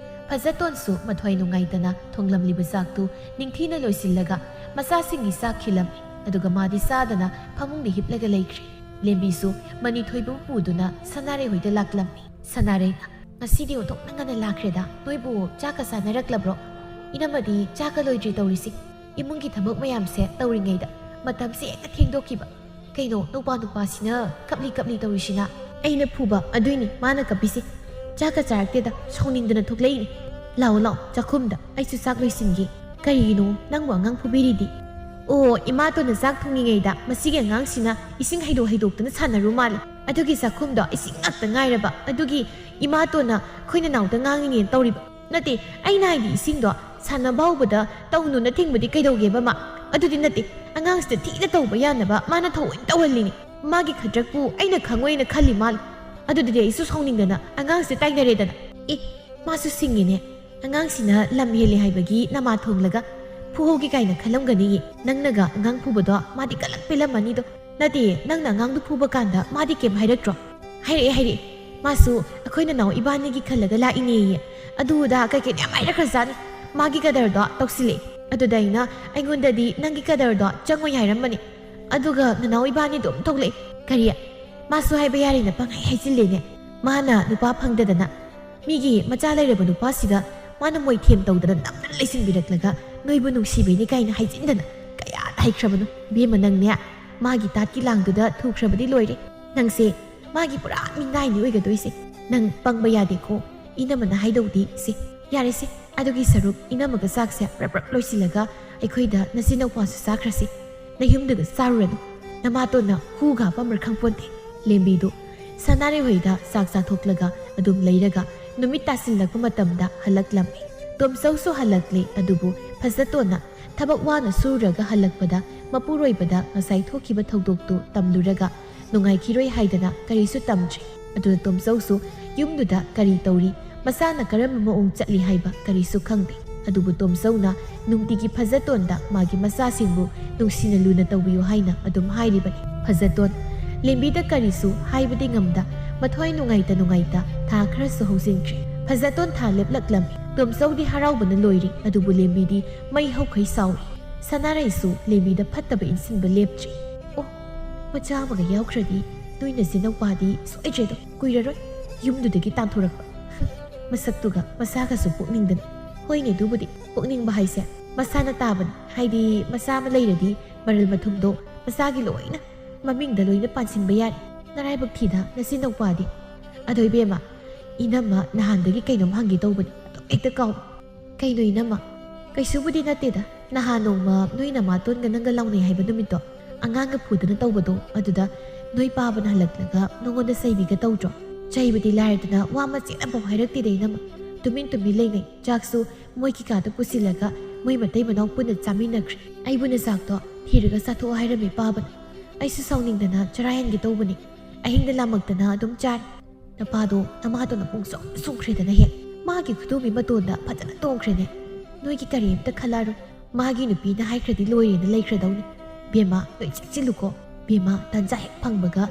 ꯐꯖꯇꯣꯟꯁꯨ ꯃꯊ꯭ꯋꯥꯏ ꯅꯨꯡꯉꯥꯏꯇꯅ ꯊꯣꯡꯂꯝꯂꯤꯕ ꯆꯥꯛꯇꯨ ꯅꯤꯡꯊꯤꯅ ꯂꯣꯏꯁꯤꯜꯂꯒ ꯃꯆꯥꯁꯤꯡꯒꯤ ꯆꯥꯛ ꯈꯤꯜꯂꯝꯃꯤ꯫ ꯑꯗꯨꯒ ꯃꯥꯗꯤ ꯆꯥꯗꯅ ꯐꯃꯨꯡꯗ ꯍꯤꯞꯂꯒ ꯂꯩꯈ꯭ꯔꯦ꯫ ꯂꯦꯝꯕꯤꯁꯨ ꯃꯅꯤꯊꯣꯏꯕꯕꯨ ꯄꯨꯗꯨꯅ ꯁꯅꯥꯔꯩ ꯍꯣꯏꯗ ꯂꯥꯛꯂꯝꯃꯤ꯫ ꯁꯅꯥꯔꯩꯅ, "ꯉꯁꯤꯗꯤ ꯑꯣꯟꯊꯣꯛꯅ ꯉꯟꯅ ꯂꯥꯛꯈ꯭ꯔꯦꯗ꯫ ꯅꯣꯏꯕꯨ ꯆꯥꯛꯀ ꯆꯥꯅꯔꯛꯂꯕ꯭ꯔꯣ? ꯏꯅꯝꯃꯗꯤ ꯆꯥꯛꯀ ꯂꯣꯏꯗ꯭ꯔꯤ ꯇꯧꯔꯤꯁꯤ꯫ ꯏꯃꯨꯡꯒꯤ ꯊꯕꯛ ꯃꯌꯥꯝꯁꯦ ꯇꯧꯔꯤꯉꯩꯗ ꯃꯇꯝꯁꯦ ꯍꯦꯛꯇ ꯊꯦꯡꯗꯣꯛꯈꯤꯕ꯫ ꯀꯩꯅꯣ ꯅꯨꯄꯥ ꯅꯨꯄꯥꯁꯤꯅ ꯀꯞꯂꯤ ꯀꯞꯂꯤ ꯇꯧꯔꯤꯁꯤꯅ?" "ꯑꯩꯅ ꯐꯨꯕ ꯑꯗꯨꯏꯅꯤ ꯃꯥꯅ ꯀꯞꯄꯤꯁꯦ꯫ ꯆꯥꯛꯀ ꯆꯥꯔꯛꯇꯦꯗ, ꯁꯥꯎꯅꯤꯡꯗꯅ ꯊꯣꯛꯂꯛꯏꯅꯤ꯫ ꯂꯥꯛꯑꯣ ꯂꯥꯛꯑꯣ, ꯆꯥꯛꯈꯨꯝꯗ ꯑꯩꯁꯨ ꯆꯥꯛ ꯂꯣꯏꯁꯤꯟꯒꯦ꯫ ꯀꯔꯤꯒꯤꯅꯣ ꯅꯪꯕꯨ ꯑꯉꯥꯡ ꯐꯨꯕꯤꯔꯤꯗꯤ?" "ꯑꯣ, ꯏꯃꯥꯇꯣꯟꯅ ꯆꯥꯛ ꯊꯣꯡꯉꯤꯉꯩꯗ ꯃꯁꯤꯒꯤ ꯑꯉꯥꯡꯁꯤꯅ ꯏꯁꯤꯡ ꯍꯩꯗꯣꯛ ꯍꯩꯗꯣꯛꯇꯅ ꯁꯥꯟꯅꯔꯨ ꯃꯥꯜꯂꯦ꯫ ꯑꯗꯨꯒꯤ ꯆꯥꯛꯈꯨꯝꯗꯣ ꯏꯁꯤꯡ ꯉꯥꯛꯇ ꯉꯥꯏꯔꯕ꯫ ꯑꯗꯨꯒꯤ ꯏꯃꯥꯇꯣꯟꯅ ꯑꯩꯈꯣꯏ ꯅꯅꯥꯎꯗ ꯉꯥꯡꯉꯤꯅꯦꯅ ꯇꯧꯔꯤꯕ꯫ ꯅꯠꯇꯦ, ꯑꯩꯅ ꯍꯥꯏꯗꯤ ꯏꯁꯤꯡꯗꯣ ꯁꯥꯟꯅꯕ ꯍꯧꯕꯗ ꯇꯧꯅꯨꯅ ꯊꯤꯡꯕꯗꯤ ꯀꯩꯗꯧꯒꯦꯕ ꯃꯥ? ꯑꯗꯨꯗꯤ ꯅꯠꯇꯦ, ꯑꯉꯥꯡꯁꯤꯗ ꯊꯤꯅ ꯇꯧꯕ ꯌꯥꯅꯕ ꯃꯥꯅ ꯊꯑꯣꯏꯅ ꯇꯧꯍꯜꯂꯤꯅꯤ꯫ ꯃꯥꯒꯤ ꯈꯗ꯭ꯔꯛꯄꯨ ꯑꯩꯅ ꯈꯪꯉꯣꯏꯅ ꯈꯜꯂꯤ ꯃꯥꯜꯂꯦ꯫ ꯑꯗꯨꯗꯨꯗꯤ ꯑꯩꯁꯨ ꯁꯥꯎꯅꯤꯡꯗꯅ ꯑꯉꯥꯡꯁꯤꯗ ꯇꯥꯏꯅꯔꯦꯗꯅ꯫ ꯑꯦ, ꯃꯥꯁꯨ ꯁꯤꯡꯉꯤꯅꯦ꯫ ꯑꯉꯥꯡꯁꯤꯅ ꯂꯝ ꯍꯦꯜꯂꯦ ꯍꯥꯏꯕꯒꯤ ꯅꯃꯥ ꯊꯣꯡꯂꯒ ꯐꯨꯍꯧꯒꯦ ꯀꯥꯏꯅ ꯈꯜꯂꯝꯒꯅꯤꯌꯦ꯫ ꯅꯪꯅꯒ ꯑꯉꯥꯡ ꯐꯨꯕꯗꯣ ꯃꯥꯗꯤ ꯀꯜꯂꯛ ꯄꯦꯜꯂꯝꯃꯅꯤꯗꯣ꯫ ꯅꯠꯇꯦ, ꯅꯪꯅ ꯑꯉꯥꯡꯗꯨ ꯐꯨꯕ ꯀꯥꯟꯗ ꯃꯥꯗꯤ ꯀꯩꯝ ꯍꯥꯏꯔꯛꯇ꯭ꯔꯣ?" "ꯍꯥꯏꯔꯛꯑꯦ, ꯍꯥꯏꯔꯛꯑꯦ꯫ ꯃꯥꯁꯨ ꯑꯩꯈꯣꯏ ꯅꯅꯥꯎ ꯏꯕꯥꯅꯤꯒꯤ ꯈꯜꯂꯒ ꯂꯥꯛꯏꯅꯦꯌꯦ꯫ ꯑꯗꯨꯗ ꯀꯩꯀꯩꯅꯣ ꯌꯥꯝ ꯍꯥꯏꯔꯛꯈ꯭ꯔꯖꯥꯠꯅꯤ꯫ ꯃꯥꯒꯤ ꯀꯗꯔꯗꯣ ꯇꯧꯁꯤꯜꯂꯛꯑꯦ꯫ ꯑꯗꯨꯗ ꯑꯩꯅ, ꯑꯩꯉꯣꯟꯗꯗꯤ ꯅꯪꯒꯤ ꯀꯗꯔꯗꯣ ꯆꯪꯉꯣꯏ ꯍꯥꯏꯔꯝꯕꯅꯦ꯫ ꯑꯗꯨꯒ ꯅꯅꯥꯎ ꯏꯕꯥꯅꯤ ꯑꯗꯨꯝ ꯊꯣꯛꯂꯛꯑꯦ꯫ ꯀꯔꯤ? ꯃꯥꯁꯨ ꯍꯥꯏꯕ ꯌꯥꯔꯦꯅ ꯄꯪꯍꯥꯏ ꯍꯥꯏꯖꯤꯜꯂꯦꯅꯦ꯫ ꯃꯥꯅ ꯅꯨꯄꯥ ꯐꯪꯗꯗꯅ ꯃꯤꯒꯤ ꯃꯆꯥ ꯂꯩꯔꯕ ꯅꯨꯄꯥꯁꯤꯗ ꯃꯥꯅ ꯃꯣꯏꯊꯦꯝ ꯇꯧꯗꯅ ꯅꯝꯗꯅ ꯂꯩꯁꯤꯟꯕꯤꯔꯛꯂꯒ ꯅꯣꯏꯕꯨ ꯅꯨꯡꯁꯤꯕꯩꯅꯤ ꯀꯥꯏꯅ ꯍꯥꯏꯖꯤꯟꯗꯅ ꯀꯌꯥꯗ ꯍꯩꯈ꯭ꯔꯕꯅꯣ꯫ ꯏꯕꯦꯝꯃ, ꯅꯪꯅꯦ ꯃꯥꯒꯤ ꯇꯥꯠꯀꯤ ꯂꯥꯡꯗꯨꯗ ꯊꯨꯈ꯭ꯔꯕꯗꯤ ꯂꯣꯏꯔꯦ꯫ ꯅꯪꯁꯦ ꯃꯥꯒꯤ ꯄꯨꯔꯥ ꯃꯤꯅꯥꯏꯅꯤ ꯑꯣꯏꯒꯗꯣꯏꯁꯦ꯫ ꯅꯪ ꯄꯪꯕ ꯌꯥꯗꯦꯀꯣ꯫ ꯏꯅꯝꯃꯅ ꯍꯥꯏꯗꯧꯗꯤ ꯁꯦ꯫ ꯌꯥꯔꯦꯁꯦ, ꯑꯗꯨꯒꯤ ꯁꯔꯨꯛ ꯏꯅꯝꯃꯒ ꯆꯥꯛꯁꯦ ꯄ꯭ꯔꯞ ꯄ꯭ꯔꯞ ꯂꯣꯏꯁꯤꯜꯂꯒ ꯑꯩꯈꯣꯏꯗ ꯅꯆꯤꯟꯅꯧꯄꯥꯁꯨ ꯆꯥꯈ꯭ꯔꯁꯤ꯫ ꯅꯌꯨꯝꯗꯨꯗ ꯆꯥꯔꯨꯔꯅꯨ꯫ ꯅꯃꯥꯇꯣꯟꯅ ꯍꯨꯒ ꯍꯥꯞꯄꯝꯕ꯭ꯔꯥ ꯈꯪꯄꯣꯟꯇꯦ꯫ ꯂꯦꯝꯕꯤꯗꯨ ꯁꯅꯥꯔꯩ ꯍꯣꯏꯗ ꯆꯥꯛ ꯆꯥꯊꯣꯛꯂꯒ ꯑꯗꯨꯝ ꯂꯩꯔꯒ ꯅꯨꯃꯤꯠ ꯇꯥꯁꯤꯜꯂꯛꯄ ꯃꯇꯝꯗ ꯍꯜꯂꯛꯂꯝꯃꯤ꯫ ꯇꯣꯝꯆꯧꯁꯨ ꯍꯜꯂꯛꯂꯦ, ꯑꯗꯨꯕꯨ ꯐꯖꯇꯣꯟꯅ ꯊꯕꯛ ꯋꯥꯅ ꯁꯨꯔꯒ ꯍꯜꯂꯛꯄꯗ ꯃꯄꯨꯔꯣꯏꯕꯗ ꯉꯁꯥꯏ ꯊꯣꯛꯈꯤꯕ ꯊꯧꯗꯣꯛꯇꯨ ꯇꯝꯂꯨꯔꯒ ꯅꯨꯡꯉꯥꯏꯈꯤꯔꯣꯏ ꯍꯥꯏꯗꯅ ꯀꯔꯤꯁꯨ ꯇꯝꯗ꯭ꯔꯤ꯫ ꯑꯗꯨꯅ ꯇꯣꯝꯆꯧꯁꯨ ꯌꯨꯝꯗꯨꯗ ꯀꯔꯤ ꯇꯧꯔꯤ, ꯃꯁꯥꯅ ꯀꯔꯝꯕ ꯃꯑꯣꯡ ꯆꯠꯂꯤ ꯍꯥꯏꯕ ꯀꯔꯤꯁꯨ ꯈꯪꯗꯦ꯫ ꯑꯗꯨꯕꯨ ꯇꯣꯝꯆꯧꯅ ꯅꯨꯡꯇꯤꯒꯤ ꯐꯖꯇꯣꯟꯗ ꯃꯥꯒꯤ ꯃꯆꯥꯁꯤꯡꯕꯨ ꯅꯨꯡꯁꯤꯅ ꯂꯨꯅ ꯇꯧꯕꯤꯌꯨ ꯍꯥꯏꯅ ꯑꯗꯨꯝ ꯍꯥꯏꯔꯤꯕꯅꯤ꯫ ꯐꯖꯇꯣꯟ ꯂꯦꯝꯕꯤꯗ ꯀꯔꯤꯁꯨ ꯍꯥꯏꯕꯗꯤ ꯉꯝꯗ ꯃꯊ꯭ꯋꯥꯏ ꯅꯨꯡꯉꯥꯏꯇ ꯅꯨꯡꯉꯥꯏꯇ ꯊꯥ ꯈꯔꯁꯨ ꯍꯧꯖꯤꯟꯈ꯭ꯔꯦ꯫ ꯐꯖꯇꯣꯟ ꯊꯥ ꯂꯦꯞꯂꯛꯂꯝꯃꯤ꯫ ꯇꯣꯝꯆꯧꯗꯤ ꯍꯔꯥꯎꯕꯅ ꯂꯣꯏꯔꯤ, ꯑꯗꯨꯕꯨ ꯂꯦꯝꯕꯤꯗꯤ ꯃꯩ ꯍꯧꯈꯩ ꯁꯥꯎꯔꯤ꯫ ꯁꯅꯥꯔꯩꯁꯨ ꯂꯦꯝꯕꯤꯗ ꯐꯠꯇꯕ ꯏꯟꯁꯤꯟꯕ ꯂꯦꯞꯇ꯭ꯔꯤ꯫ ꯑꯣ, ꯃꯆꯥ ꯑꯃꯒ ꯌꯥꯎꯈ꯭ꯔꯗꯤ ꯅꯣꯏ ꯅꯆꯤꯟꯅꯧꯄꯥꯗꯤ ꯁꯣꯏꯗ꯭ꯔꯦꯗꯣ, ꯀꯨꯏꯔꯔꯣꯏ ꯌꯨꯝꯗꯨꯗꯒꯤ ꯇꯥꯟꯊꯣꯔꯛꯄ꯫ ꯃꯁꯛꯇꯨꯒ ꯃꯆꯥꯒꯁꯨ ꯄꯣꯛꯅꯤꯡꯗꯅ꯫ ꯍꯣꯏꯅꯦ, ꯑꯗꯨꯕꯨꯗꯤ ꯄꯣꯛꯅꯤꯡꯕ ꯍꯥꯏꯁꯦ ꯃꯁꯥꯅ ꯇꯥꯕꯅꯤ꯫ ꯍꯥꯏꯗꯤ ꯃꯆꯥ ꯑꯃ ꯂꯩꯔꯗꯤ ꯃꯔꯜ ꯃꯊꯨꯝꯗꯣ ꯃꯆꯥꯒꯤ ꯂꯣꯏꯅ ꯃꯃꯤꯡꯗ ꯂꯣꯏꯅ ꯄꯥꯟꯁꯤꯟꯕ ꯌꯥꯔꯦ꯫ ꯅꯔꯥꯏꯕꯛ ꯊꯤꯗ ꯅꯆꯤꯟꯅꯧꯄꯥꯗꯤ꯫ ꯑꯗꯣ ꯏꯕꯦꯝꯃ, ꯏꯅꯝꯃ ꯅꯍꯥꯟꯗꯒꯤ ꯀꯩꯅꯣꯝ ꯍꯪꯒꯦ ꯇꯧꯕꯅꯤ, ꯑꯗꯨꯝ ꯍꯦꯛꯇ ꯀꯥꯎ꯫ ꯀꯩꯅꯣ ꯏꯅꯝꯃ? ꯀꯩꯁꯨꯕꯨꯗꯤ ꯅꯠꯇꯦꯗ, ꯅꯍꯥꯟ ꯅꯣꯡꯃ ꯅꯣꯏ ꯅꯃꯥꯇꯣꯟꯒ ꯅꯪꯒ ꯂꯥꯎꯅꯩ ꯍꯥꯏꯕ ꯅꯨꯃꯤꯠꯇꯣ, ꯑꯉꯥꯡꯒ ꯐꯨꯗꯅ ꯇꯧꯕꯗꯣ, ꯑꯗꯨꯗ ꯅꯣꯏ ꯄꯥꯕꯅ ꯍꯜꯂꯛꯂꯒ ꯅꯉꯣꯟꯗ ꯆꯩꯕꯤꯒ ꯇꯧꯗ꯭ꯔꯣ? ꯆꯩꯕꯗꯤ ꯂꯥꯏꯔꯗꯅ ꯋꯥ ꯃꯆꯦꯠ ꯑꯃꯐꯥꯎ ꯍꯥꯏꯔꯛꯇꯦꯗ ꯏꯅꯝꯃ꯫ ꯇꯨꯃꯤꯟ ꯇꯨꯃꯤꯟ ꯂꯩꯅꯩ꯫ ꯆꯥꯛꯁꯨ ꯃꯣꯏꯒꯤ ꯀꯥꯗ ꯄꯨꯁꯤꯜꯂꯒ ꯃꯣꯏ ꯃꯇꯩ ꯃꯅꯥꯎ ꯄꯨꯟꯅ ꯆꯥꯃꯤꯟꯅꯈ꯭ꯔꯦ꯫ ꯑꯩꯕꯨꯅ ꯆꯥꯛꯇꯣ ꯊꯤꯔꯒ ꯆꯥꯊꯣꯛꯑꯣ ꯍꯥꯏꯔꯝꯃꯤ ꯄꯥꯕꯅ꯫ ꯑꯩꯁꯨ ꯁꯥꯎꯅꯤꯡꯗꯅ ꯆꯔꯥ ꯍꯦꯟꯒꯦ ꯇꯧꯕꯅꯤ꯫ ꯑꯍꯤꯡꯗ ꯂꯥꯝꯃꯛꯇꯅ ꯑꯗꯨꯝ ꯆꯥꯔꯦ꯫ ꯅꯄꯥꯗꯣ ꯅꯃꯥꯇꯣꯟꯅ ꯄꯨꯡꯁꯨꯝ ꯁꯨꯝꯈ꯭ꯔꯦꯗꯅ ꯍꯦꯛ꯫ ꯃꯥꯒꯤ ꯈꯨꯗꯣꯝꯕꯤ ꯃꯇꯣꯟꯗ ꯐꯖꯅ ꯇꯣꯡꯈ꯭ꯔꯦꯅꯦ꯫ ꯅꯣꯏꯒꯤ ꯀꯔꯤꯝꯇ ꯈꯜꯂꯔꯣꯏ꯫ ꯃꯥꯒꯤ ꯅꯨꯄꯤꯅ ꯍꯥꯏꯈ꯭ꯔꯗꯤ ꯂꯣꯏꯔꯦꯅ ꯂꯩꯈ꯭ꯔꯗꯧꯅꯤ꯫ ꯕꯦꯝꯃ, ꯅꯣꯏ ꯆꯦꯛꯁꯤꯜꯂꯨꯀꯣ꯫ ꯕꯦꯝꯃ, ꯇꯟꯖꯥ ꯍꯦꯛ ꯐꯪꯕꯒ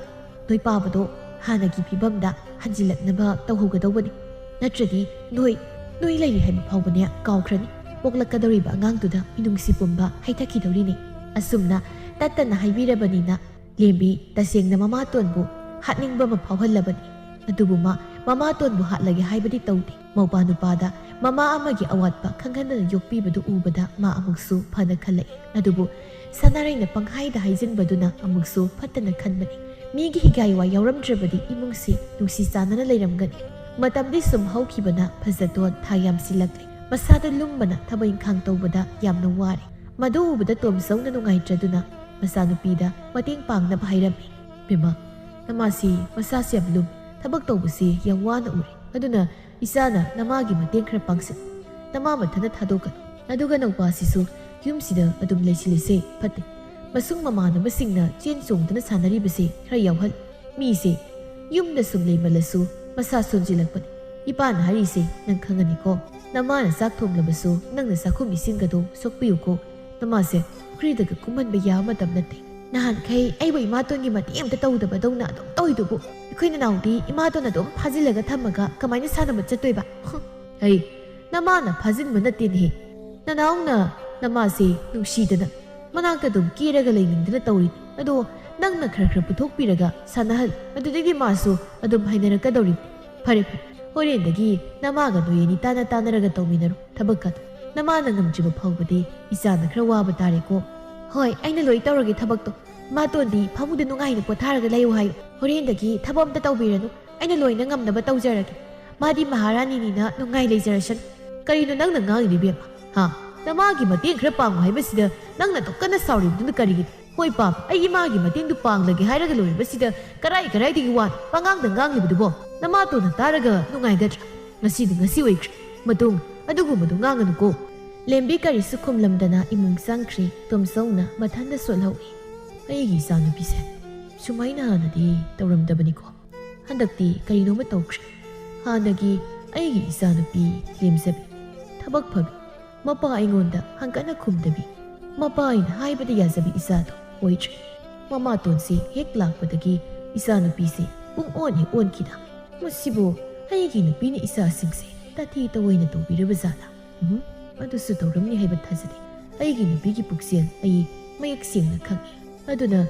ꯅꯣꯏ ꯄꯥꯕꯗꯣ ꯍꯥꯟꯅꯒꯤ ꯐꯤꯕꯝꯗ ꯍꯟꯖꯤꯜꯂꯛꯅꯕ ꯇꯧꯍꯧꯒꯗꯧꯕꯅꯤ꯫ ꯅꯠꯇ꯭ꯔꯗꯤ ꯅꯣꯏ, ꯅꯣꯏ ꯂꯩꯔꯤ ꯍꯥꯏꯕ ꯐꯥꯎꯕꯅꯦ ꯀꯥꯎꯈ꯭ꯔꯅꯤ꯫ ꯄꯣꯛꯂꯛꯀꯗꯧꯔꯤꯕ ꯑꯉꯥꯡꯗꯨꯗ ꯃꯤꯅꯨꯡꯁꯤ ꯄꯨꯝꯕ ꯍꯩꯊꯈꯤꯗꯧꯔꯤꯅꯤ꯫ ꯑꯁꯨꯝꯅ ꯇꯠꯇꯅ ꯍꯥꯏꯕꯤꯔꯕꯅꯤꯅ ꯂꯦꯝꯕꯤ ꯇꯁꯦꯡꯅ ꯃꯃꯥꯇꯣꯟꯕꯨ ꯍꯥꯠꯅꯤꯡꯕ ꯑꯃ ꯐꯥꯎꯍꯜꯂꯕꯅꯤ꯫ ꯑꯗꯨꯕꯨ ꯃꯥ ꯃꯃꯥꯇꯣꯟꯕꯨ ꯍꯥꯠꯂꯒꯦ ꯍꯥꯏꯕꯗꯤ ꯇꯧꯗꯦ꯫ ꯃꯧꯄꯥ ꯅꯨꯄꯥꯗ ꯃꯃꯥ ꯑꯃꯒꯤ ꯑꯋꯥꯠꯄ ꯈꯪꯍꯟꯗꯅ ꯌꯣꯛꯄꯤꯕꯗꯨ ꯎꯕꯗ ꯃꯥ ꯑꯃꯨꯛꯁꯨ ꯐꯅ ꯈꯜꯂꯛꯏ꯫ ꯑꯗꯨꯕꯨ ꯁꯅꯥꯔꯩꯅ ꯄꯪꯍꯥꯏꯗ ꯍꯥꯏꯖꯤꯟꯕꯗꯨꯅ ꯑꯃꯨꯛꯁꯨ ꯐꯠꯇꯅ ꯈꯟꯕꯅꯤ꯫ ꯃꯤꯒꯤ ꯍꯤꯒꯥꯏ ꯋꯥ ꯌꯥꯎꯔꯝꯗ꯭ꯔꯕꯗꯤ ꯏꯃꯨꯡꯁꯤ ꯅꯨꯡꯁꯤ ꯆꯥꯟꯅꯅ ꯂꯩꯔꯝꯒꯅꯤ꯫ ꯃꯇꯝꯗꯤ ꯁꯨꯝ ꯍꯧꯈꯤꯕꯅ ꯐꯖꯇꯣꯟ ꯊꯥ ꯌꯥꯝꯁꯤꯜꯂꯛꯂꯦ꯫ ꯃꯁꯥꯗ ꯂꯨꯝꯕꯅ ꯊꯕꯛ ꯏꯪꯈꯥꯡ ꯇꯧꯕꯗ ꯌꯥꯝꯅ ꯋꯥꯔꯦ꯫ ꯃꯗꯨ ꯎꯕꯗ ꯇꯣꯝꯆꯧꯅ ꯅꯨꯡꯉꯥꯏꯇ꯭ꯔꯗꯨꯅ ꯃꯆꯥꯅꯨꯄꯤꯗ ꯃꯇꯦꯡ ꯄꯥꯡꯅꯕ ꯍꯥꯏꯔꯝꯃꯤ꯫ "ꯕꯦꯝꯃ, ꯅꯃꯥꯁꯤ ꯃꯁꯥꯁꯤ ꯌꯥꯝ ꯂꯨꯝ, ꯊꯕꯛ ꯇꯧꯕꯁꯤ ꯌꯥꯝ ꯋꯥꯅ ꯎꯔꯦ꯫ ꯑꯗꯨꯅ ꯏꯆꯥꯅ ꯅꯃꯥꯒꯤ ꯃꯇꯦꯡ ꯈꯔ ꯄꯥꯡꯁꯤ꯫ ꯅꯃꯥ ꯃꯊꯟꯇ ꯊꯥꯗꯣꯛꯀꯅꯨ꯫ ꯑꯗꯨꯒ ꯅꯧꯄꯥꯁꯤꯁꯨ ꯌꯨꯝꯁꯤꯗ ꯑꯗꯨꯝ ꯂꯩꯁꯤꯜꯂꯤꯁꯦ ꯐꯠꯇꯦ꯫ ꯃꯁꯨꯡ ꯃꯃꯥꯟꯅꯕꯁꯤꯡꯅ ꯆꯦꯟ ꯆꯣꯡꯗꯨꯅ ꯁꯥꯟꯅꯔꯤꯕꯁꯦ ꯈꯔ ꯌꯥꯎꯍꯜꯂꯨ꯫ ꯃꯤꯁꯦ ꯌꯨꯝꯗ ꯁꯨꯝ ꯂꯩꯃꯜꯂꯁꯨ ꯃꯁꯥ ꯁꯣꯟꯖꯤꯜꯂꯛꯄꯅꯤ꯫ ꯏꯄꯥꯅ ꯍꯥꯏꯔꯤꯁꯦ ꯅꯪ ꯈꯪꯒꯅꯤꯀꯣ꯫ ꯅꯃꯥꯅ ꯆꯥꯛ ꯊꯣꯡꯂꯕꯁꯨ ꯅꯪꯅ ꯆꯥꯛꯈꯨꯝ ꯏꯁꯤꯡꯒꯗꯣ ꯁꯣꯛꯄꯤꯌꯨꯀꯣ꯫ ꯅꯃꯥꯁꯦ ꯄꯨꯈ꯭ꯔꯤꯗꯒ ꯀꯨꯝꯍꯟꯕ ꯌꯥꯕ ꯃꯇꯝ ꯅꯠꯇꯦ꯫ ꯅꯍꯥꯟꯈꯩ ꯑꯩꯕꯨ ꯏꯃꯥꯇꯣꯟꯒꯤ ꯃꯇꯦꯡ ꯑꯝꯇ ꯇꯧꯗꯕꯗꯧꯅ ꯑꯗꯨꯝ ꯇꯧꯏꯗꯨꯕꯨ, ꯑꯩꯈꯣꯏ ꯅꯅꯥꯎꯗꯤ ꯏꯃꯥꯇꯣꯟ ꯑꯗꯨꯝ ꯐꯥꯖꯤꯜꯂꯒ ꯊꯝꯃꯒ ꯀꯃꯥꯏꯅ ꯁꯥꯟꯅꯕ ꯆꯠꯇꯣꯏꯕ?" "ꯍꯨꯝ, ꯍꯩ, ꯅꯃꯥꯅ ꯐꯥꯖꯤꯟꯕ ꯅꯠꯇꯦꯅꯦꯍꯦ꯫ ꯅꯅꯥꯎꯅ ꯅꯃꯥꯁꯦ ꯅꯨꯡꯁꯤꯗꯅ ꯃꯅꯥꯛꯇ ꯑꯗꯨꯝ ꯀꯦꯔꯒ ꯂꯩꯅꯤꯡꯗꯅ ꯇꯧꯔꯤꯅꯤ꯫ ꯑꯗꯣ ꯅꯪꯅ ꯈꯔ ꯈꯔ ꯄꯨꯊꯣꯛꯄꯤꯔꯒ ꯁꯥꯟꯅꯍꯜ꯫ ꯑꯗꯨꯗꯒꯤꯗꯤ ꯃꯥꯁꯨ ꯑꯗꯨꯝ ꯍꯩꯅꯔꯛꯀꯗꯧꯔꯤꯅꯤ꯫ ꯐꯔꯦ, ꯐꯔꯦ, ꯍꯣꯔꯦꯟꯗꯒꯤ ꯅꯃꯥꯒ ꯅꯣꯏ ꯑꯅꯤ ꯇꯥꯅ ꯇꯥꯅꯔꯒ ꯇꯧꯃꯤꯟꯅꯔꯣ ꯊꯕꯛꯀꯗꯣ꯫ ꯅꯃꯥꯅ ꯉꯝꯗ꯭ꯔꯤꯕ ꯐꯥꯎꯕꯗꯤ ꯏꯆꯥꯅ ꯈꯔ ꯋꯥꯕ ꯇꯥꯔꯦꯀꯣ꯫ ꯍꯣꯏ, ꯑꯩꯅ ꯂꯣꯏ ꯇꯧꯔꯒꯦ ꯊꯕꯛꯇꯣ꯫ ꯃꯥꯇꯣꯟꯗꯤ ꯐꯃꯨꯡꯗ ꯅꯨꯡꯉꯥꯏꯅ ꯄꯣꯊꯥꯔꯒ ꯂꯩꯌꯨ ꯍꯥꯏꯌꯨ꯫ ꯍꯣꯔꯦꯟꯗꯒꯤ ꯊꯕꯛ ꯑꯝꯇ ꯇꯧꯕꯤꯔꯅꯨ꯫ ꯑꯩꯅ ꯂꯣꯏꯅ ꯉꯝꯅꯕ ꯇꯧꯖꯔꯒꯦ꯫ ꯃꯥꯗꯤ ꯃꯍꯥꯔꯥꯅꯤꯅꯤꯅ ꯅꯨꯡꯉꯥꯏ ꯂꯩꯖꯔꯁꯅꯨ꯫" "ꯀꯔꯤꯅꯣ ꯅꯪꯅ ꯉꯥꯡꯉꯤꯗꯨ, ꯏꯕꯦꯝꯃ? ꯍꯥ? ꯅꯃꯥꯒꯤ ꯃꯇꯦꯡ ꯈꯔ ꯄꯥꯡꯉꯨ ꯍꯥꯏꯕꯁꯤꯗ ꯅꯪꯅ ꯑꯗꯨꯛ ꯀꯟꯅ ꯁꯥꯎꯔꯤꯕꯗꯨꯅ ꯀꯔꯤꯒꯤꯅꯣ?" "ꯍꯣꯏ, ꯄꯥꯝ, ꯑꯩ ꯏꯃꯥꯒꯤ ꯃꯇꯦꯡꯗꯨ ꯄꯥꯡꯂꯒꯦ ꯍꯥꯏꯔꯒ ꯂꯣꯏꯔꯕꯁꯤꯗ ꯀꯔꯥꯏ ꯀꯔꯥꯏꯗꯒꯤ ꯋꯥꯅꯣ ꯄꯉꯥꯡꯗ ꯉꯥꯡꯂꯤꯕꯗꯨꯕꯣ? ꯅꯃꯥꯇꯣꯟꯅ ꯇꯥꯔꯒ ꯅꯨꯡꯉꯥꯏꯒꯗ꯭ꯔꯥ? ꯉꯁꯤꯗꯤ ꯉꯁꯤ ꯑꯣꯏꯈ꯭ꯔꯦ꯫ ꯃꯇꯨꯡ ꯑꯗꯨꯒꯨꯝꯕꯗꯨ ꯉꯥꯡꯒꯅꯨꯀꯣ꯫" ꯂꯦꯝꯕꯤ ꯀꯔꯤꯁꯨ ꯈꯨꯝꯂꯝꯗꯅ ꯏꯃꯨꯡ ꯆꯪꯈ꯭ꯔꯦ꯫ ꯇꯣꯝꯆꯧꯅ ꯃꯊꯟꯗ ꯁꯣꯜꯍꯧꯏ꯫ "ꯑꯩꯒꯤ ꯏꯆꯥꯅꯨꯄꯤꯁꯦ ꯁꯨꯃꯥꯏꯅ ꯍꯥꯟꯅꯗꯤ ꯇꯧꯔꯝꯗꯕꯅꯤꯀꯣ꯫ ꯍꯟꯗꯛꯇꯤ ꯀꯔꯤꯅꯣꯃ ꯇꯧꯈ꯭ꯔꯦ꯫ ꯍꯥꯟꯅꯒꯤ ꯑꯩꯒꯤ ꯏꯆꯥꯅꯨꯄꯤ ꯂꯦꯝꯖꯕꯤ, ꯊꯕꯛ ꯐꯕꯤ, ꯃꯄꯥ ꯑꯩꯉꯣꯟꯗ ꯍꯪꯀꯠꯅ ꯈꯨꯝꯗꯕꯤ, ꯃꯄꯥ ꯑꯩꯅ ꯍꯥꯏꯕꯗ ꯌꯥꯖꯕꯤ ꯏꯆꯥꯗꯣ ꯑꯣꯏꯗ꯭ꯔꯦ꯫ ꯃꯃꯥꯇꯣꯟꯁꯦ ꯍꯦꯛ ꯂꯥꯛꯄꯗꯒꯤ ꯏꯆꯥꯅꯨꯄꯤꯁꯦ ꯄꯨꯡ ꯑꯣꯟ ꯍꯦꯛ ꯑꯣꯟꯈꯤꯗ꯫ ꯃꯁꯤꯕꯨ ꯑꯩꯒꯤ ꯅꯨꯄꯤꯅ ꯏꯆꯥꯁꯤꯡꯁꯦ ꯇꯥꯊꯤ ꯇꯧꯑꯣꯏꯅ ꯇꯧꯕꯤꯔꯕ ꯖꯥꯠꯂꯥ? ꯎꯝ, ꯑꯗꯨꯁꯨ ꯇꯧꯔꯝꯅꯤ ꯍꯥꯏꯕ ꯊꯥꯖꯗꯦ꯫ ꯑꯩꯒꯤ ꯅꯨꯄꯤꯒꯤ ꯄꯨꯛꯆꯦꯜ ꯑꯩ ꯃꯌꯦꯛ ꯁꯦꯡꯅ ꯈꯪꯏ꯫ ꯑꯗꯨꯅ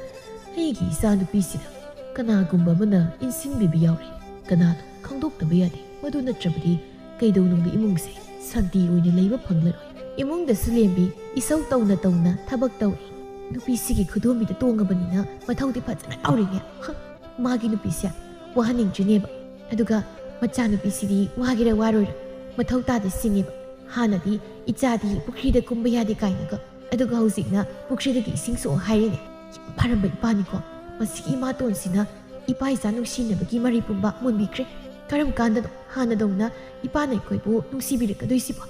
ꯑꯩꯒꯤ ꯏꯆꯥꯅꯨꯄꯤꯁꯤꯗ ꯀꯅꯥꯒꯨꯝꯕ ꯑꯃꯅ ꯏꯟꯁꯤꯟꯕꯤꯕ ꯌꯥꯎꯔꯦ꯫ ꯀꯅꯥꯅꯣ ꯈꯪꯗꯣꯛꯇꯕ ꯌꯥꯗꯦ꯫ ꯃꯗꯨ ꯅꯠꯇ꯭ꯔꯕꯗꯤ ꯀꯩꯗꯧꯅꯨꯡꯗ ꯏꯃꯨꯡꯁꯦ ꯁꯥꯟꯇꯤ ꯑꯣꯏꯅ ꯂꯩꯕ ꯐꯪꯂꯔꯣꯏ꯫ ꯏꯃꯨꯡꯗꯁꯨ ꯂꯦꯝꯕꯤ ꯏꯁꯧ ꯇꯧꯅ ꯇꯧꯅ ꯊꯕꯛ ꯇꯧꯏ꯫ ꯅꯨꯄꯤꯁꯤꯒꯤ ꯈꯨꯗꯣꯝꯕꯤꯗ ꯇꯣꯡꯉꯕꯅꯤꯅ ꯃꯊꯧꯗꯤ ꯐꯖꯅ ꯇꯧꯔꯤꯅꯦ꯫ ꯍ, ꯃꯥꯒꯤ ꯅꯨꯄꯤꯁꯦ ꯋꯥꯍꯟꯅꯤꯡꯗ꯭ꯔꯤꯅꯦꯕ꯫ ꯑꯗꯨꯒ ꯃꯆꯥꯅꯨꯄꯤꯁꯤꯗꯤ ꯋꯥꯒꯦꯔꯥ ꯋꯥꯔꯣꯏꯔꯥ ꯃꯊꯧ ꯇꯥꯗꯦ ꯁꯤꯅꯦꯕ꯫ ꯍꯥꯟꯅꯗꯤ ꯏꯆꯥꯗꯤ ꯄꯨꯈ꯭ꯔꯤꯗ ꯀꯨꯝꯕ ꯌꯥꯗꯦ ꯀꯥꯏꯅꯒ, ꯑꯗꯨꯒ ꯍꯧꯖꯤꯛꯅ ꯄꯨꯈ꯭ꯔꯤꯗꯒꯤ ꯏꯁꯤꯡ ꯁꯣꯛꯑꯣ ꯍꯥꯏꯔꯤꯅꯦ꯫ ꯌꯥꯝ ꯐꯔꯝꯕ ꯏꯄꯥꯅꯤꯀꯣ꯫ ꯃꯁꯤꯒꯤ ꯏꯃꯥꯇꯣꯟꯁꯤꯅ ꯏꯄꯥ ꯏꯆꯥ ꯅꯨꯡꯁꯤꯅꯕꯒꯤ ꯃꯔꯩ ꯄꯨꯝꯕ ꯃꯨꯟꯕꯤꯈ꯭ꯔꯦ꯫ ꯀꯔꯝ ꯀꯥꯟꯗꯅꯣ ꯍꯥꯟꯅꯗꯧꯅ ꯏꯄꯥꯅ ꯑꯩꯈꯣꯏꯕꯨ ꯅꯨꯡꯁꯤꯕꯤꯔꯛꯀꯗꯣꯏꯁꯤꯕꯣ?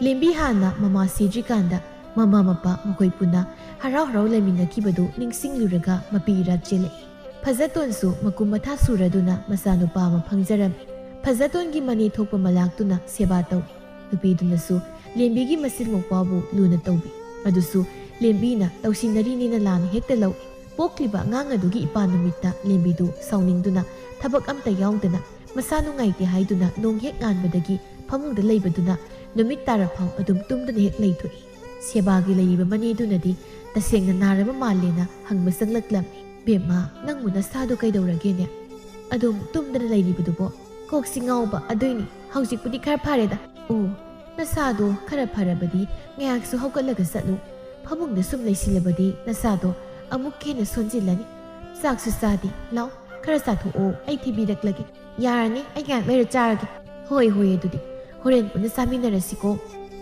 ꯂꯦꯝꯕꯤ ꯍꯥꯟꯅ ꯃꯃꯥ ꯁꯤꯗ꯭ꯔꯤꯀꯥꯟꯗ ꯃꯃꯥ ꯃꯄꯥ ꯃꯈꯣꯏ ꯄꯨꯟꯅ ꯍꯔꯥꯎ ꯍꯔꯥꯎ ꯂꯩꯃꯤꯟꯅꯈꯤꯕꯗꯨ ꯅꯤꯡꯁꯤꯡꯂꯨꯔꯒ ꯃꯄꯤ ꯏꯔꯥ ꯆꯦꯜꯂꯛꯏ꯫ ꯐꯖꯇꯣꯟꯁꯨ ꯃꯀꯨꯝ ꯃꯊꯥ ꯁꯨꯔꯗꯨꯅ ꯃꯆꯥꯅꯨꯄꯥ ꯑꯃ ꯐꯪꯖꯔꯝꯃꯤ꯫ ꯐꯖꯇꯣꯟꯒꯤ ꯃꯅꯦ ꯊꯣꯛꯄ ꯃꯂꯥꯛꯇꯨꯅ ꯁꯦꯕꯥ ꯇꯧꯏ꯫ ꯅꯨꯄꯤꯗꯨꯅꯁꯨ ꯂꯦꯝꯕꯤꯒꯤ ꯃꯆꯤꯟ ꯃꯧꯄ꯭ꯋꯥꯕꯨ ꯂꯨꯅ ꯇꯧꯕꯤ꯫ ꯑꯗꯨꯁꯨ ꯂꯦꯝꯕꯤꯅ ꯇꯧꯁꯤꯟꯅꯔꯤꯅꯦꯅ ꯂꯥꯟꯅ ꯍꯦꯛꯇ ꯂꯧꯏ꯫ ꯄꯣꯛꯂꯤꯕ ꯑꯉꯥꯡ ꯑꯗꯨꯒꯤ ꯏꯄꯥ ꯅꯨꯃꯤꯠꯇ ꯂꯦꯝꯕꯤꯗꯨ ꯁꯥꯎꯅꯤꯡꯗꯨꯅ ꯊꯕꯛ ꯑꯝꯇ ꯌꯥꯎꯗꯅ ꯃꯁꯥ ꯅꯨꯡꯉꯥꯏꯇꯦ ꯍꯥꯏꯗꯨꯅ ꯅꯣꯡ ꯍꯦꯛ ꯉꯥꯟꯕꯗꯒꯤ ꯐꯃꯨꯡꯗ ꯂꯩꯕꯗꯨꯅ ꯅꯨꯃꯤꯠ ꯇꯥꯔꯐꯥꯎ ꯑꯗꯨꯝ ꯇꯨꯝꯗꯨꯅ ꯍꯦꯛ ꯂꯩꯊꯣꯛꯏ꯫ ꯁꯦꯕꯥꯒꯤ ꯂꯩꯔꯤꯕ ꯃꯅꯦꯗꯨꯅꯗꯤ ꯇꯁꯦꯡꯅ ꯅꯥꯔꯕ ꯃꯥꯜꯂꯦꯅ ꯍꯪꯕ ꯆꯪꯂꯛꯂꯝꯃꯤ꯫ "ꯕꯦꯝꯃ, ꯅꯪꯕꯨ ꯅꯁꯥꯗꯣ ꯀꯩꯗꯧꯔꯒꯦꯅꯦ? ꯑꯗꯨꯝ ꯇꯨꯝꯗꯅ ꯂꯩꯔꯤꯕꯗꯨꯕꯣ?" "ꯀꯣꯛꯁꯤ ꯉꯥꯎꯕ ꯑꯗꯨꯏꯅꯤ꯫ ꯍꯧꯖꯤꯛꯄꯨꯗꯤ ꯈꯔ ꯐꯔꯦꯗ꯫" "ꯑꯣ, ꯅꯁꯥꯗꯣ ꯈꯔ ꯐꯔꯕꯗꯤ ꯉꯥꯏꯍꯥꯛꯁꯨ ꯍꯧꯒꯠꯂꯒ ꯆꯠꯂꯨ꯫ ꯐꯃꯨꯡꯗ ꯁꯨꯝ ꯂꯩꯁꯤꯜꯂꯕꯗꯤ ꯅꯁꯥꯗꯣ ꯑꯃꯨꯛ ꯍꯦꯟꯅ ꯁꯣꯟꯖꯤꯜꯂꯅꯤ꯫ ꯆꯥꯛꯁꯨ ꯆꯥꯗꯦ꯫ ꯂꯥꯎ, ꯈꯔ ꯆꯥꯊꯣꯛꯑꯣ, ꯑꯩ ꯊꯤꯕꯤꯔꯛꯂꯒꯦ꯫" "ꯌꯥꯔꯅꯤ, ꯑꯩ ꯉꯥꯏꯍꯥꯛ ꯂꯩꯔ ꯆꯥꯔꯒꯦ꯫" "ꯍꯣꯏ, ꯍꯣꯏ, ꯑꯗꯨꯗꯤ ꯍꯣꯔꯦꯟ ꯄꯨꯟꯅ ꯆꯥꯃꯤꯟꯅꯔꯁꯤꯀꯣ꯫"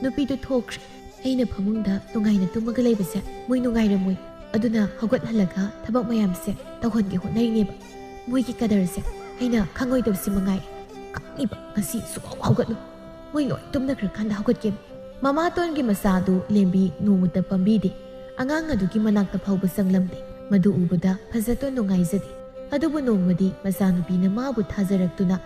ꯅꯨꯄꯤꯗꯨ ꯊꯣꯛꯈ꯭ꯔꯦ꯫ ꯑꯩꯅ ꯐꯃꯨꯡꯗ ꯅꯨꯡꯉꯥꯏꯅ ꯇꯨꯝꯃꯒ ꯂꯩꯕꯁꯦ ꯃꯣꯏ ꯅꯨꯡꯉꯥꯏꯔꯝꯃꯣꯏ꯫ ꯑꯗꯨꯅ ꯍꯧꯒꯠꯍꯜꯂꯒ ꯊꯕꯛ ꯃꯌꯥꯝꯁꯦ ꯇꯧꯍꯟꯒꯦ ꯍꯣꯠꯅꯔꯤꯅꯦꯕ꯫ ꯃꯣꯏꯒꯤ ꯀꯗꯔꯁꯦ ꯑꯩꯅ ꯈꯪꯉꯣꯏꯗꯕꯁꯤ ꯃꯉꯥꯏ꯫ ꯈꯪꯉꯤꯕ ꯉꯁꯤ ꯁꯨꯡꯍꯧ ꯍꯧꯒꯠꯂꯣꯏ꯫ ꯃꯣꯏ ꯂꯣꯏ ꯇꯨꯝꯅꯈ꯭ꯔꯀꯥꯟꯗ ꯍꯧꯒꯠꯀꯦꯕ꯫ ꯃꯃꯥꯇꯣꯟꯒꯤ ꯃꯆꯥꯗꯨ ꯂꯦꯝꯕꯤ ꯅꯣꯡꯃꯇ ꯄꯥꯝꯕꯤꯗꯦ꯫ ꯑꯉꯥꯡ ꯑꯗꯨꯒꯤ ꯃꯅꯥꯛꯇ ꯐꯥꯎꯕ ꯆꯪꯂꯝꯗꯦ꯫ ꯃꯗꯨ ꯎꯕꯗ ꯐꯖꯇꯣꯟ ꯅꯨꯡꯉꯥꯏꯖꯗꯦ꯫ ꯑꯗꯨꯕꯨ ꯅꯣꯡꯃꯗꯤ ꯃꯆꯥꯅꯨꯄꯤꯅ ꯃꯥꯕꯨ ꯊꯥꯖꯔꯛꯇꯨꯅ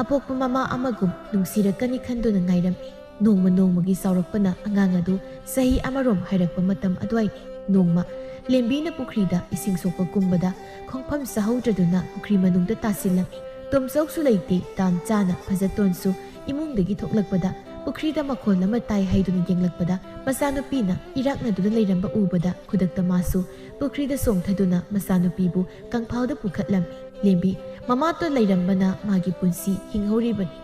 ꯑꯄꯣꯛꯄ ꯃꯃꯥ ꯑꯃꯒꯨꯝ ꯅꯨꯡꯁꯤꯔꯛꯀꯅꯤ ꯈꯟꯗꯨꯅ ꯉꯥꯏꯔꯝꯃꯤ꯫ ꯅꯣꯡꯃ ꯅꯣꯡꯃꯒꯤ ꯆꯥꯎꯔꯛꯄꯅ ꯑꯉꯥꯡ ꯑꯗꯨ ꯆꯍꯤ ꯑꯃꯔꯣꯝ ꯍꯥꯏꯔꯛꯄ ꯃꯇꯝ ꯑꯗꯨꯋꯥꯏꯅꯤ꯫ ꯅꯣꯡꯃ ꯂꯦꯝꯕꯤꯅ ꯄꯨꯈ꯭ꯔꯤꯗ ꯏꯁꯤꯡ ꯁꯣꯛꯄ ꯀꯨꯝꯕꯗ ꯈꯣꯡꯐꯝ ꯆꯥꯍꯧꯗ꯭ꯔꯗꯨꯅ ꯄꯨꯈ꯭ꯔꯤ ꯃꯅꯨꯡꯗ ꯇꯥꯁꯤꯜꯂꯝꯃꯤ꯫ ꯇꯣꯝꯆꯧꯁꯨ ꯂꯩꯇꯦ꯫ ꯇꯥꯟ ꯆꯥꯅ ꯐꯖꯇꯣꯟꯁꯨ ꯏꯃꯨꯡꯗꯒꯤ ꯊꯣꯛꯂꯛꯄꯗ ꯄꯨꯈ꯭ꯔꯤꯗ ꯃꯈꯣꯜ ꯑꯃ ꯇꯥꯏ ꯍꯥꯏꯗꯨꯅ ꯌꯦꯡꯂꯛꯄꯗ ꯃꯆꯥꯅꯨꯄꯤꯅ ꯏꯔꯥꯛꯅꯗꯨꯅ ꯂꯩꯔꯝꯕ ꯎꯕꯗ ꯈꯨꯗꯛꯇ ꯃꯥꯁꯨ ꯄꯨꯈ꯭ꯔꯤꯗ ꯆꯣꯡꯊꯗꯨꯅ ꯃꯆꯥꯅꯨꯄꯤꯕꯨ ꯀꯪꯐꯥꯜꯗ ꯄꯨꯈꯠꯂꯝꯃꯤ꯫ ꯂꯦꯝꯕꯤ, ꯃꯃꯥꯇꯣꯟ ꯂꯩꯔꯝꯕꯅ ꯃꯥꯒꯤ ꯄꯨꯟꯁꯤ ꯍꯤꯡꯍꯧꯔꯤꯕꯅꯤ꯫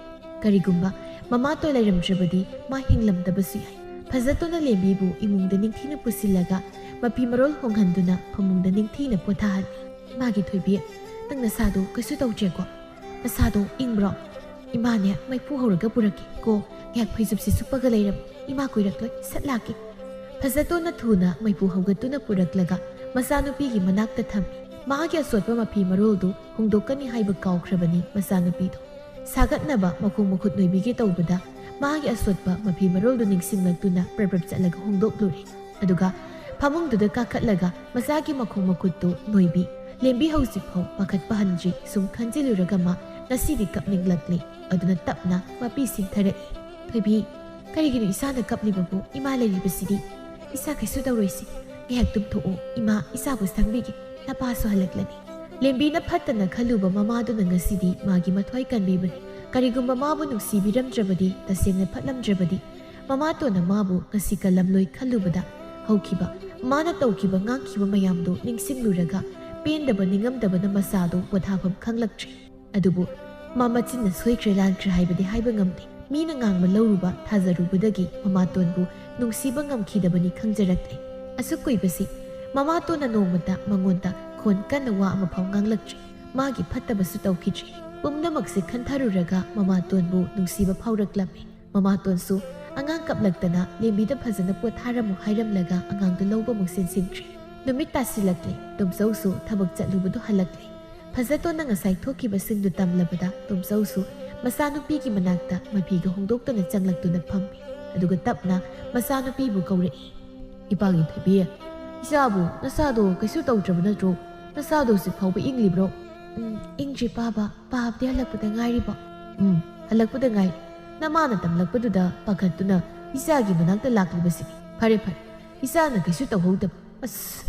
ꯀꯔꯤꯒꯨꯝꯕ ꯃꯃꯥꯇꯣꯟ ꯂꯩꯔꯝꯗ꯭ꯔꯕꯗꯤ ꯃꯥ ꯍꯤꯡꯂꯝꯗꯕꯁꯨ ꯌꯥꯏ꯫ ꯐꯖꯇꯣꯟꯅ ꯂꯦꯝꯕꯤꯕꯨ ꯏꯃꯨꯡꯗ ꯅꯤꯡꯊꯤꯅ ꯄꯨꯁꯤꯜꯂꯒ ꯃꯐꯤ ꯃꯔꯣꯜ ꯍꯣꯡꯍꯟꯗꯨꯅ ꯐꯃꯨꯡꯗ ꯅꯤꯡꯊꯤꯅ ꯄꯣꯊꯥꯍꯜꯂꯤ꯫ "ꯏꯃꯥꯒꯤ ꯊꯣꯏꯕꯤ, ꯅꯪ ꯅꯁꯥꯗꯣ ꯀꯩꯁꯨ ꯇꯧꯗ꯭ꯔꯦꯀꯣ? ꯅꯁꯥꯗꯣ ꯏꯪꯕ꯭ꯔꯣ? ꯏꯃꯥꯅꯦ, ꯃꯩꯐꯨ ꯍꯧꯔꯒ ꯄꯨꯔꯛꯀꯦ꯫ ꯀꯣ, ꯉꯥꯏꯍꯥꯛ ꯐꯩꯖꯨꯞꯁꯤ ꯁꯨꯞꯄꯒ ꯂꯩꯔꯝꯃꯨ꯫ ꯏꯃꯥ ꯀꯨꯏꯔꯛꯂꯣꯏ, ꯁꯠ ꯂꯥꯛꯀꯦ꯫" ꯐꯖꯇꯣꯟꯅ ꯊꯨꯅ ꯃꯩꯐꯨ ꯍꯧꯒꯠꯇꯨꯅ ꯄꯨꯔꯛꯂꯒ ꯃꯆꯥꯅꯨꯄꯤꯒꯤ ꯃꯅꯥꯛꯇ ꯊꯝꯃꯤ꯫ ꯃꯥꯒꯤ ꯑꯆꯣꯠꯄ ꯃꯐꯤ ꯃꯔꯣꯜꯗꯨ ꯍꯣꯡꯗꯣꯛꯀꯅꯤ ꯍꯥꯏꯕ ꯀꯥꯎꯈ꯭ꯔꯕꯅꯤ ꯃꯆꯥꯅꯨꯄꯤꯗꯣ꯫ ꯁꯥꯒꯠꯅꯕ ꯃꯈꯣꯡ ꯃꯈꯨꯠ ꯅꯣꯏꯕꯤꯒꯦ ꯇꯧꯕꯗ ꯃꯥꯒꯤ ꯑꯆꯣꯠꯄ ꯃꯐꯤ ꯃꯔꯣꯜꯗꯨ ꯅꯤꯡꯁꯤꯡꯂꯛꯇꯨꯅ ꯄ꯭ꯔꯞ ꯄ꯭ꯔꯞ ꯆꯠꯂꯒ ꯍꯣꯡꯗꯣꯛꯂꯨꯔꯦ꯫ ꯑꯗꯨꯒ ꯐꯃꯨꯡꯗꯨꯗ ꯀꯥꯈꯠꯂꯒ ꯃꯆꯥꯒꯤ ꯃꯈꯣꯡ ꯃꯈꯨꯠꯇꯨ ꯅꯣꯏꯕꯤ꯫ ꯂꯦꯝꯕꯤ ꯍꯧꯖꯤꯛꯐꯥꯎ ꯄꯥꯈꯠꯄ ꯍꯟꯗ꯭ꯔꯤ꯫ ꯁꯨꯝ ꯈꯟꯖꯤꯜꯂꯨꯔꯒ ꯃꯥ ꯉꯁꯤꯗꯤ ꯀꯞꯅꯤꯡꯂꯛꯂꯦ꯫ ꯑꯗꯨꯅ ꯇꯞꯅ ꯃꯄꯤ ꯁꯤꯡꯊꯔꯛꯏ꯫ "ꯊꯣꯏꯕꯤ, ꯀꯔꯤꯒꯤꯅꯣ ꯏꯆꯥꯅ ꯀꯞꯂꯤꯕꯕꯨ? ꯏꯃꯥ ꯂꯩꯔꯤꯕꯁꯤꯗꯤ꯫ ꯏꯆꯥ ꯀꯩꯁꯨ ꯇꯧꯔꯣꯏꯁꯤ꯫ ꯉꯥꯏꯍꯥꯛ ꯇꯨꯝꯊꯣꯛꯑꯣ, ꯏꯃꯥ ꯏꯆꯥꯕꯨ ꯁꯪꯕꯤꯒꯦ꯫ ꯅꯄꯥꯁꯨ ꯍꯜꯂꯛꯂꯅꯤ꯫" ꯂꯦꯝꯕꯤꯅ ꯐꯠꯇꯅ ꯈꯜꯂꯨꯕ ꯃꯃꯥꯗꯨꯅ ꯉꯁꯤꯗꯤ ꯃꯥꯒꯤ ꯃꯊ꯭ꯋꯥꯏ ꯀꯟꯕꯤꯕꯅꯤ꯫ ꯀꯔꯤꯒꯨꯝꯕ ꯃꯥꯕꯨ ꯅꯨꯡꯁꯤꯕꯤꯔꯝꯗ꯭ꯔꯕꯗꯤ, ꯇꯁꯦꯡꯅ ꯐꯠꯂꯝꯗ꯭ꯔꯕꯗꯤ, ꯃꯃꯥꯇꯣꯟꯅ ꯃꯥꯕꯨ ꯉꯁꯤ ꯀꯜꯂꯝꯂꯣꯏ ꯈꯜꯂꯨꯕꯗ ꯍꯧꯈꯤꯕ, ꯃꯥꯅ ꯇꯧꯈꯤꯕ ꯉꯥꯡꯈꯤꯕ ꯃꯌꯥꯝꯗꯨ ꯅꯤꯡꯁꯤꯡꯂꯨꯔꯒ ꯄꯦꯟꯗꯕ ꯅꯤꯡꯉꯝꯗꯕꯅ ꯃꯆꯥꯗꯨ ꯄꯣꯊꯥꯐꯝ ꯈꯪꯂꯛꯇ꯭ꯔꯦ꯫ ꯑꯗꯨꯕꯨ ꯃꯥ ꯃꯆꯤꯟꯅ ꯁꯣꯏꯈ꯭ꯔꯦ ꯂꯥꯟꯈ꯭ꯔꯦ ꯍꯥꯏꯕꯗꯤ ꯍꯥꯏꯕ ꯉꯝꯗꯦ꯫ ꯃꯤꯅ ꯉꯥꯡꯕ ꯂꯧꯔꯨꯕ ꯊꯥꯖꯔꯨꯕꯗꯒꯤ ꯃꯃꯥꯇꯣꯟꯕꯨ ꯅꯨꯡꯁꯤꯕ ꯉꯝꯈꯤꯗꯕꯅꯤ ꯈꯪꯖꯔꯛꯂꯦ꯫ ꯑꯁꯨꯛ ꯀꯨꯏꯕꯁꯤ ꯃꯃꯥꯇꯣꯟꯅ ꯅꯣꯡꯃꯇ ꯃꯉꯣꯟꯗ ꯈꯣꯟ ꯀꯟꯅ ꯋꯥ ꯑꯃꯐꯥꯎ ꯉꯥꯡꯂꯛꯇ꯭ꯔꯤ꯫ ꯃꯥꯒꯤ ꯐꯠꯇꯕꯁꯨ ꯇꯧꯈꯤꯗ꯭ꯔꯤ꯫ ꯄꯨꯝꯅꯃꯛꯁꯦ ꯈꯟꯊꯔꯨꯔꯒ ꯃꯃꯥꯇꯣꯟꯕꯨ ꯅꯨꯡꯁꯤꯕ ꯐꯥꯎꯔꯛꯂꯝꯃꯤ꯫ ꯃꯃꯥꯇꯣꯟꯁꯨ ꯑꯉꯥꯡ ꯀꯞꯂꯛꯇꯅ ꯂꯦꯝꯕꯤꯗ ꯐꯖꯅ ꯄꯣꯊꯥꯔꯝꯃꯨ ꯍꯥꯏꯔꯝꯂꯒ ꯑꯉꯥꯡꯗꯨ ꯂꯧꯕ ꯑꯃꯨꯛ ꯆꯦꯟꯁꯤꯟꯈ꯭ꯔꯦ꯫ ꯅꯨꯃꯤꯠ ꯇꯥꯁꯤꯜꯂꯛꯂꯦ꯫ ꯇꯣꯝꯆꯧꯁꯨ ꯊꯕꯛ ꯆꯠꯂꯨꯕꯗꯨ ꯍꯜꯂꯛꯂꯦ꯫ ꯐꯖꯇꯣꯟꯅ ꯉꯁꯥꯏ ꯊꯣꯛꯈꯤꯕꯁꯤꯡꯗꯨ ꯇꯝꯂꯕꯗ ꯇꯣꯝꯆꯧꯁꯨ ꯃꯆꯥꯅꯨꯄꯤꯒꯤ ꯃꯅꯥꯛꯇ ꯃꯐꯤꯒ ꯍꯣꯡꯗꯣꯛꯇꯨꯅ ꯆꯪꯂꯛꯇꯨꯅ ꯐꯝꯃꯤ꯫ ꯑꯗꯨꯒ ꯇꯞꯅ ꯃꯆꯥꯅꯨꯄꯤꯕꯨ ꯀꯧꯔꯛꯏ꯫ "ꯏꯄꯥꯒꯤ ꯊꯣꯏꯕꯤ, ꯏꯆꯥꯕꯨ ꯅꯁꯥꯗꯣ ꯀꯩꯁꯨ ꯇꯧꯗ꯭ꯔꯕ ꯅꯠꯇ꯭ꯔꯣ? ꯅꯁꯥꯗꯣ ꯍꯧꯖꯤꯛ ꯐꯥꯎꯕ ꯏꯪꯂꯤꯕ꯭ꯔꯣ?" "ꯎꯝ, ꯏꯪꯗ꯭ꯔꯤ ꯄꯥꯕ, ꯄꯥꯕꯗꯤ ꯍꯜꯂꯛꯄꯗ ꯉꯥꯏꯔꯤꯕ꯫" "ꯎꯝ, ꯍꯜꯂꯛꯄꯗ ꯉꯥꯏꯔꯤ꯫ ꯅꯃꯥꯅ ꯇꯝꯂꯛꯄꯗꯨꯗ ꯄꯥꯈꯠꯇꯨꯅ ꯏꯆꯥꯒꯤ ꯃꯅꯥꯛꯇ ꯂꯥꯛꯂꯤꯕꯁꯤꯅꯤ꯫ ꯐꯔꯦ ꯐꯔꯦ, ꯏꯆꯥꯅ ꯀꯩꯁꯨ ꯇꯧꯍꯧꯗꯕ꯫ ꯑꯁ,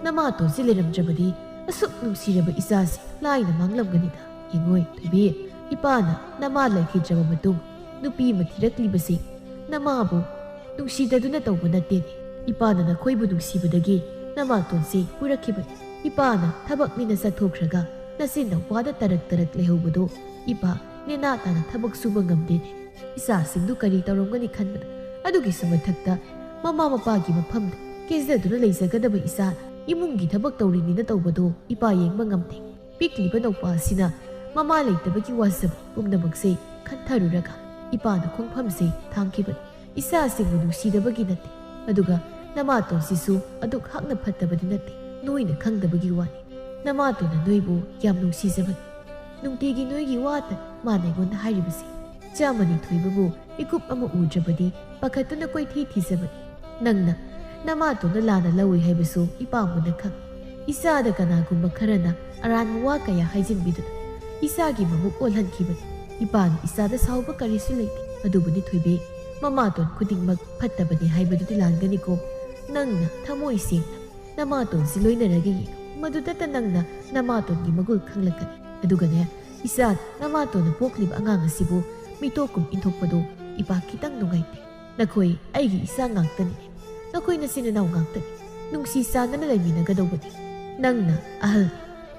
ꯅꯃꯥꯇꯣꯟꯁꯤ ꯂꯩꯔꯝꯗ꯭ꯔꯕꯗꯤ ꯑꯁꯨꯛ ꯅꯨꯡꯁꯤꯔꯕ ꯏꯆꯥꯁꯤ ꯂꯥꯏꯅ ꯃꯥꯡꯂꯝꯒꯅꯤꯗ꯫ ꯌꯦꯡꯉꯣꯏ ꯊꯣꯏꯕꯤ, ꯏꯄꯥꯅ ꯅꯃꯥ ꯂꯩꯈꯤꯗ꯭ꯔꯕ ꯃꯇꯨꯡ ꯅꯨꯄꯤ ꯑꯃ ꯊꯤꯔꯛꯂꯤꯕꯁꯤ ꯅꯃꯥꯕꯨ ꯅꯨꯡꯁꯤꯗꯗꯨꯅ ꯇꯧꯕ ꯅꯠꯇꯦꯅꯦ꯫ ꯏꯄꯥꯅ ꯅꯈꯣꯏꯕꯨ ꯅꯨꯡꯁꯤꯕꯗꯒꯤ ꯅꯃꯥꯇꯣꯟꯁꯤ ꯄꯨꯔꯛꯈꯤꯕꯅꯤ꯫ ꯏꯄꯥꯅ ꯊꯕꯛꯅꯤꯅ ꯆꯠꯊꯣꯛꯈ꯭ꯔꯒ ꯅꯆꯤꯟ ꯅꯧꯄꯥꯗ ꯇꯔꯛ ꯇꯔꯛ ꯂꯩꯍꯧꯕꯗꯣ ꯏꯄꯥ ꯅꯦꯅꯥ ꯇꯥꯅ ꯊꯕꯛ ꯁꯨꯕ ꯉꯝꯗꯦꯅꯦ꯫ ꯏꯆꯥꯁꯤꯡꯗꯨ ꯀꯔꯤ ꯇꯧꯔꯝꯒꯅꯤ ꯈꯟꯕꯗ, ꯑꯗꯨꯒꯤꯁꯨ ꯃꯊꯛꯇ ꯃꯃꯥ ꯃꯄꯥꯒꯤ ꯃꯐꯝꯗ ꯀꯦꯖꯗꯨꯅ ꯂꯩꯖꯒꯗꯕ ꯏꯆꯥ ꯏꯃꯨꯡꯒꯤ ꯊꯕꯛ ꯇꯧꯔꯤꯅꯤꯅ ꯇꯧꯕꯗꯣ ꯏꯄꯥ ꯌꯦꯡꯕ ꯉꯝꯗꯦ꯫ ꯄꯤꯛꯂꯤꯕ ꯅꯧꯄꯥ ꯑꯁꯤꯅ ꯃꯃꯥ ꯂꯩꯇꯕꯒꯤ ꯋꯥꯖꯕ ꯄꯨꯝꯅꯃꯛꯁꯦ ꯈꯟꯊꯔꯨꯔꯒ ꯏꯄꯥꯅ ꯈꯣꯡꯐꯝꯁꯦ ꯊꯥꯡꯈꯤꯕꯅꯤ꯫ ꯏꯆꯥꯁꯤꯡꯕꯨ ꯅꯨꯡꯁꯤꯗꯕꯒꯤ ꯅꯠꯇꯦ, ꯑꯗꯨꯒ ꯅꯃꯥꯇꯣꯟꯁꯤꯁꯨ ꯑꯗꯨꯛ ꯍꯥꯛꯅ ꯐꯠꯇꯕꯗꯤ ꯅꯠꯇꯦ, ꯅꯣꯏꯅ ꯈꯪꯗꯕꯒꯤ ꯋꯥꯅꯤ꯫ ꯅꯃꯥꯇꯣꯟꯅ ꯅꯣꯏꯕꯨ ꯌꯥꯝ ꯅꯨꯡꯁꯤꯖꯕꯅꯤ꯫ ꯅꯨꯡꯇꯤꯒꯤ ꯅꯣꯏꯒꯤ ꯋꯥꯇ ꯃꯥꯅ ꯑꯩꯉꯣꯟꯗ ꯍꯥꯏꯔꯤꯕꯁꯤ꯫ ꯆꯥꯝꯃꯅꯤ ꯊꯣꯏꯕꯕꯨ ꯏꯀꯨꯞ ꯑꯃ ꯎꯗ꯭ꯔꯕꯗꯤ ꯄꯥꯈꯠꯇꯨꯅ ꯀꯣꯏꯊꯤ ꯊꯤꯖꯕꯅꯤ꯫ ꯅꯪꯅ ꯅꯃꯥꯇꯣꯟꯅ ꯂꯥꯟꯅ ꯂꯧꯏ ꯍꯥꯏꯕꯁꯨ ꯏꯄꯥ ꯃꯨꯟꯅ ꯈꯪꯏ꯫ ꯏꯆꯥꯗ ꯀꯅꯥꯒꯨꯝꯕ ꯈꯔꯅ ꯑꯔꯥꯟꯕ ꯋꯥ ꯀꯌꯥ ꯍꯥꯏꯖꯤꯟꯕꯤꯗꯨꯅ ꯏꯆꯥꯒꯤ ꯃꯕꯨꯛ ꯑꯣꯜꯍꯟꯈꯤꯕꯅꯤ꯫ ꯏꯄꯥꯅ ꯏꯆꯥꯗ ꯁꯥꯎꯕ ꯀꯔꯤꯁꯨ ꯂꯩꯇꯦ꯫ ꯑꯗꯨꯕꯨꯅꯤ ꯊꯣꯏꯕꯤ, ꯃꯃꯥꯇꯣꯟ ꯈꯨꯗꯤꯡꯃꯛ ꯐꯠꯇꯕꯅꯤ ꯍꯥꯏꯕꯗꯨꯗꯤ ꯂꯥꯟꯒꯅꯤꯀꯣ꯫ ꯅꯪꯅ ꯊꯃꯣꯏ ꯁꯦꯡꯅ ꯅꯃꯥꯇꯣꯟꯁꯤ ꯂꯣꯏꯅꯔꯒ ꯌꯦꯡꯉꯨ꯫ ꯃꯗꯨꯗꯇ ꯅꯪꯅ ꯅꯃꯥꯇꯣꯟꯒꯤ ꯃꯒꯨꯟ ꯈꯪꯂꯛꯀꯅꯤ꯫ ꯑꯗꯨꯒꯅꯦ, ꯏꯆꯥ, ꯅꯃꯥꯇꯣꯟꯅ ꯄꯣꯛꯂꯤꯕ ꯑꯉꯥꯡ ꯑꯁꯤꯕꯨ ꯃꯤꯇꯣꯛꯀꯨꯝ ꯏꯟꯊꯣꯛꯄꯗꯣ ꯏꯄꯥ ꯈꯤꯇꯪ ꯅꯨꯡꯉꯥꯏꯇꯦ꯫ ꯅꯈꯣꯏ ꯑꯩꯒꯤ ꯏꯆꯥ ꯉꯥꯛꯇꯅꯤ꯫ ꯅꯈꯣꯏ ꯅꯆꯤꯟ ꯅꯅꯥꯎ ꯉꯥꯛꯇꯅꯤ꯫ ꯅꯨꯡꯁꯤ ꯆꯥꯟꯅꯅ ꯂꯩꯃꯤꯟꯅꯒꯗꯧꯕꯅꯤ꯫ ꯅꯪꯅ ꯑꯍꯜ,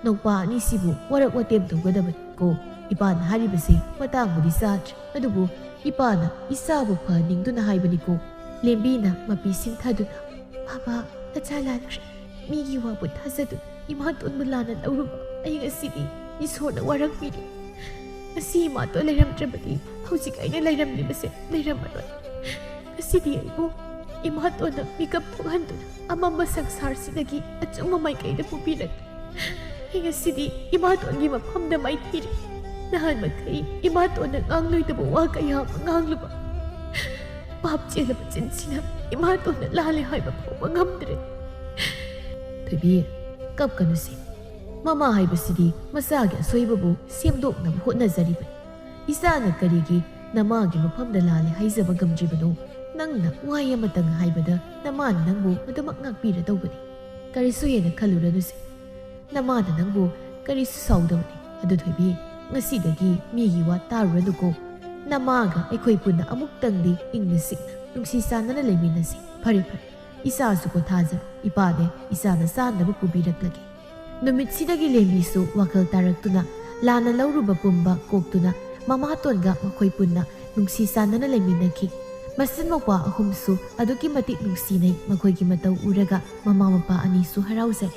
ꯅꯧꯄꯥ ꯑꯅꯤꯁꯤꯕꯨ ꯋꯥꯔꯛ ꯋꯥꯇꯦꯝ ꯇꯧꯒꯗꯕꯅꯤ ꯀꯣ꯫ ꯏꯄꯥꯅ ꯍꯥꯏꯔꯤꯕꯁꯤ ꯃꯇꯥꯡꯕꯨꯗꯤ ꯆꯥꯗ꯭ꯔꯦ, ꯑꯗꯨꯕꯨ ꯏꯄꯥꯅ ꯏꯆꯥꯕꯨ ꯐꯍꯟꯅꯤꯡꯗꯨꯅ ꯍꯥꯏꯕꯅꯤꯀꯣ꯫ ꯂꯦꯝꯕꯤꯅ ꯃꯄꯤ ꯁꯤꯟꯊꯗꯨꯅ, "ꯕꯥꯕꯥ, ꯅꯆꯥ ꯂꯥꯟꯈ꯭ꯔꯦ꯫ ꯃꯤꯒꯤ ꯋꯥꯕꯨ ꯊꯥꯖꯗꯨꯅ ꯏꯃꯥꯇꯣꯟꯕꯨ ꯂꯥꯟꯅ ꯂꯧꯔꯨꯕ ꯑꯩ ꯉꯁꯤꯗꯤ ꯏꯁꯣꯔꯅ ꯋꯥꯔꯛꯄꯤꯔꯤ꯫ ꯉꯁꯤ ꯏꯃꯥꯇꯣꯟ ꯂꯩꯔꯝꯗ꯭ꯔꯕꯗꯤ ꯍꯧꯖꯤꯛ ꯑꯩꯅ ꯂꯩꯔꯝꯂꯤꯕꯁꯦ ꯂꯩꯔꯝꯃꯔꯣꯏ꯫ ꯉꯁꯤꯗꯤ ꯑꯩꯕꯨ ꯏꯃꯥꯇꯣꯟꯅ ꯃꯤꯀꯞ ꯊꯣꯛꯍꯟꯗꯨꯅ ꯑꯃꯝꯕ ꯁꯪꯁꯥꯔꯁꯤꯗꯒꯤ ꯑꯆꯨꯝꯕ ꯃꯥꯏꯀꯩꯗ ꯄꯨꯕꯤꯔꯛꯂꯦ꯫ ꯑꯩ ꯉꯁꯤꯗꯤ ꯏꯃꯥꯇꯣꯟꯒꯤ ꯃꯐꯝꯗ ꯃꯥꯏꯊꯤꯔꯦ꯫ ꯅꯍꯥꯟ ꯃꯈꯩ ꯏꯃꯥꯇꯣꯟꯅ ꯉꯥꯡꯂꯣꯏꯗꯕ ꯋꯥ ꯀꯌꯥ ꯑꯃ ꯉꯥꯡꯂꯨꯕ꯫ ꯄꯥꯞ ꯆꯦꯜꯂꯕ ꯆꯤꯟꯁꯤꯅ ꯏꯃꯥꯇꯣꯟꯅ ꯂꯥꯜꯂꯦ ꯍꯥꯏꯕ ꯐꯥꯎꯕ ꯉꯝꯗ꯭ꯔꯦ꯫" ꯊꯣꯏꯕꯤ, ꯀꯞꯀꯅꯨꯁꯦ꯫ ꯃꯃꯥ ꯍꯥꯏꯕꯁꯤꯗꯤ ꯃꯆꯥꯒꯤ ꯑꯁꯣꯏꯕꯕꯨ ꯁꯦꯝꯗꯣꯛꯅꯕ ꯍꯣꯠꯅꯖꯔꯤꯕꯅꯤ꯫ ꯏꯆꯥꯅ ꯀꯔꯤꯒꯤ ꯅꯃꯥꯒꯤ ꯃꯐꯝꯗ ꯂꯥꯜꯂꯦ ꯍꯥꯏꯖꯕ ꯉꯝꯗ꯭ꯔꯤꯕꯅꯣ? ꯅꯪꯅ ꯋꯥꯍꯩ ꯑꯃꯇꯪ ꯍꯥꯏꯕꯗ ꯅꯃꯥꯅ ꯅꯪꯕꯨ ꯑꯗꯨꯃꯛ ꯉꯥꯛꯄꯤꯔꯗꯧꯕꯅꯤ꯫ ꯀꯔꯤꯁꯨ ꯍꯦꯟꯅ ꯈꯜꯂꯨꯔꯅꯨꯁꯦ꯫ ꯅꯃꯥꯅ ꯅꯪꯕꯨ ꯀꯔꯤꯁꯨ ꯁꯥꯎꯗꯕꯅꯤ꯫ ꯑꯗꯨ ꯊꯣꯏꯕꯤ, ꯉꯁꯤꯗꯒꯤ ꯃꯤꯒꯤ ꯋꯥ ꯇꯥꯔꯨꯔꯅꯨꯀꯣ꯫ ꯅꯃꯥꯒ ꯑꯩꯈꯣꯏ ꯄꯨꯟꯅ ꯑꯃꯨꯛꯇꯪꯗꯤ ꯏꯪꯅ ꯆꯤꯛꯅ ꯅꯨꯡꯁꯤ ꯆꯥꯟꯅꯅ ꯂꯩꯃꯤꯟꯅꯁꯤ꯫ ꯐꯔꯦ, ꯐꯔꯦ, ꯏꯆꯥꯁꯨ ꯄꯣꯊꯥꯖꯔꯣ꯫ ꯏꯄꯥꯅꯦ ꯏꯆꯥꯅ ꯆꯥꯅꯕ ꯄꯨꯕꯤꯔꯛꯂꯒꯦ꯫ ꯅꯨꯃꯤꯠꯁꯤꯗꯒꯤ ꯂꯦꯝꯕꯤꯁꯨ ꯋꯥꯈꯜ ꯇꯥꯔꯛꯇꯨꯅ ꯂꯥꯟꯅ ꯂꯧꯔꯨꯕ ꯄꯨꯝꯕ ꯀꯣꯛꯇꯨꯅ ꯃꯃꯥꯇꯣꯟꯒ ꯃꯈꯣꯏ ꯄꯨꯟꯅ ꯅꯨꯡꯁꯤ ꯆꯥꯟꯅꯅ ꯂꯩꯃꯤꯟꯅꯈꯤ꯫ ꯃꯆꯤꯟ ꯃꯧꯄ꯭ꯋꯥ ꯑꯍꯨꯝꯁꯨ ꯑꯗꯨꯛꯀꯤ ꯃꯇꯤꯛ ꯅꯨꯡꯁꯤꯅꯩ꯫ ꯃꯈꯣꯏꯒꯤ ꯃꯇꯧ ꯎꯔꯒ ꯃꯃꯥ ꯃꯄꯥ ꯑꯅꯤꯁꯨ ꯍꯔꯥꯎꯖꯩ꯫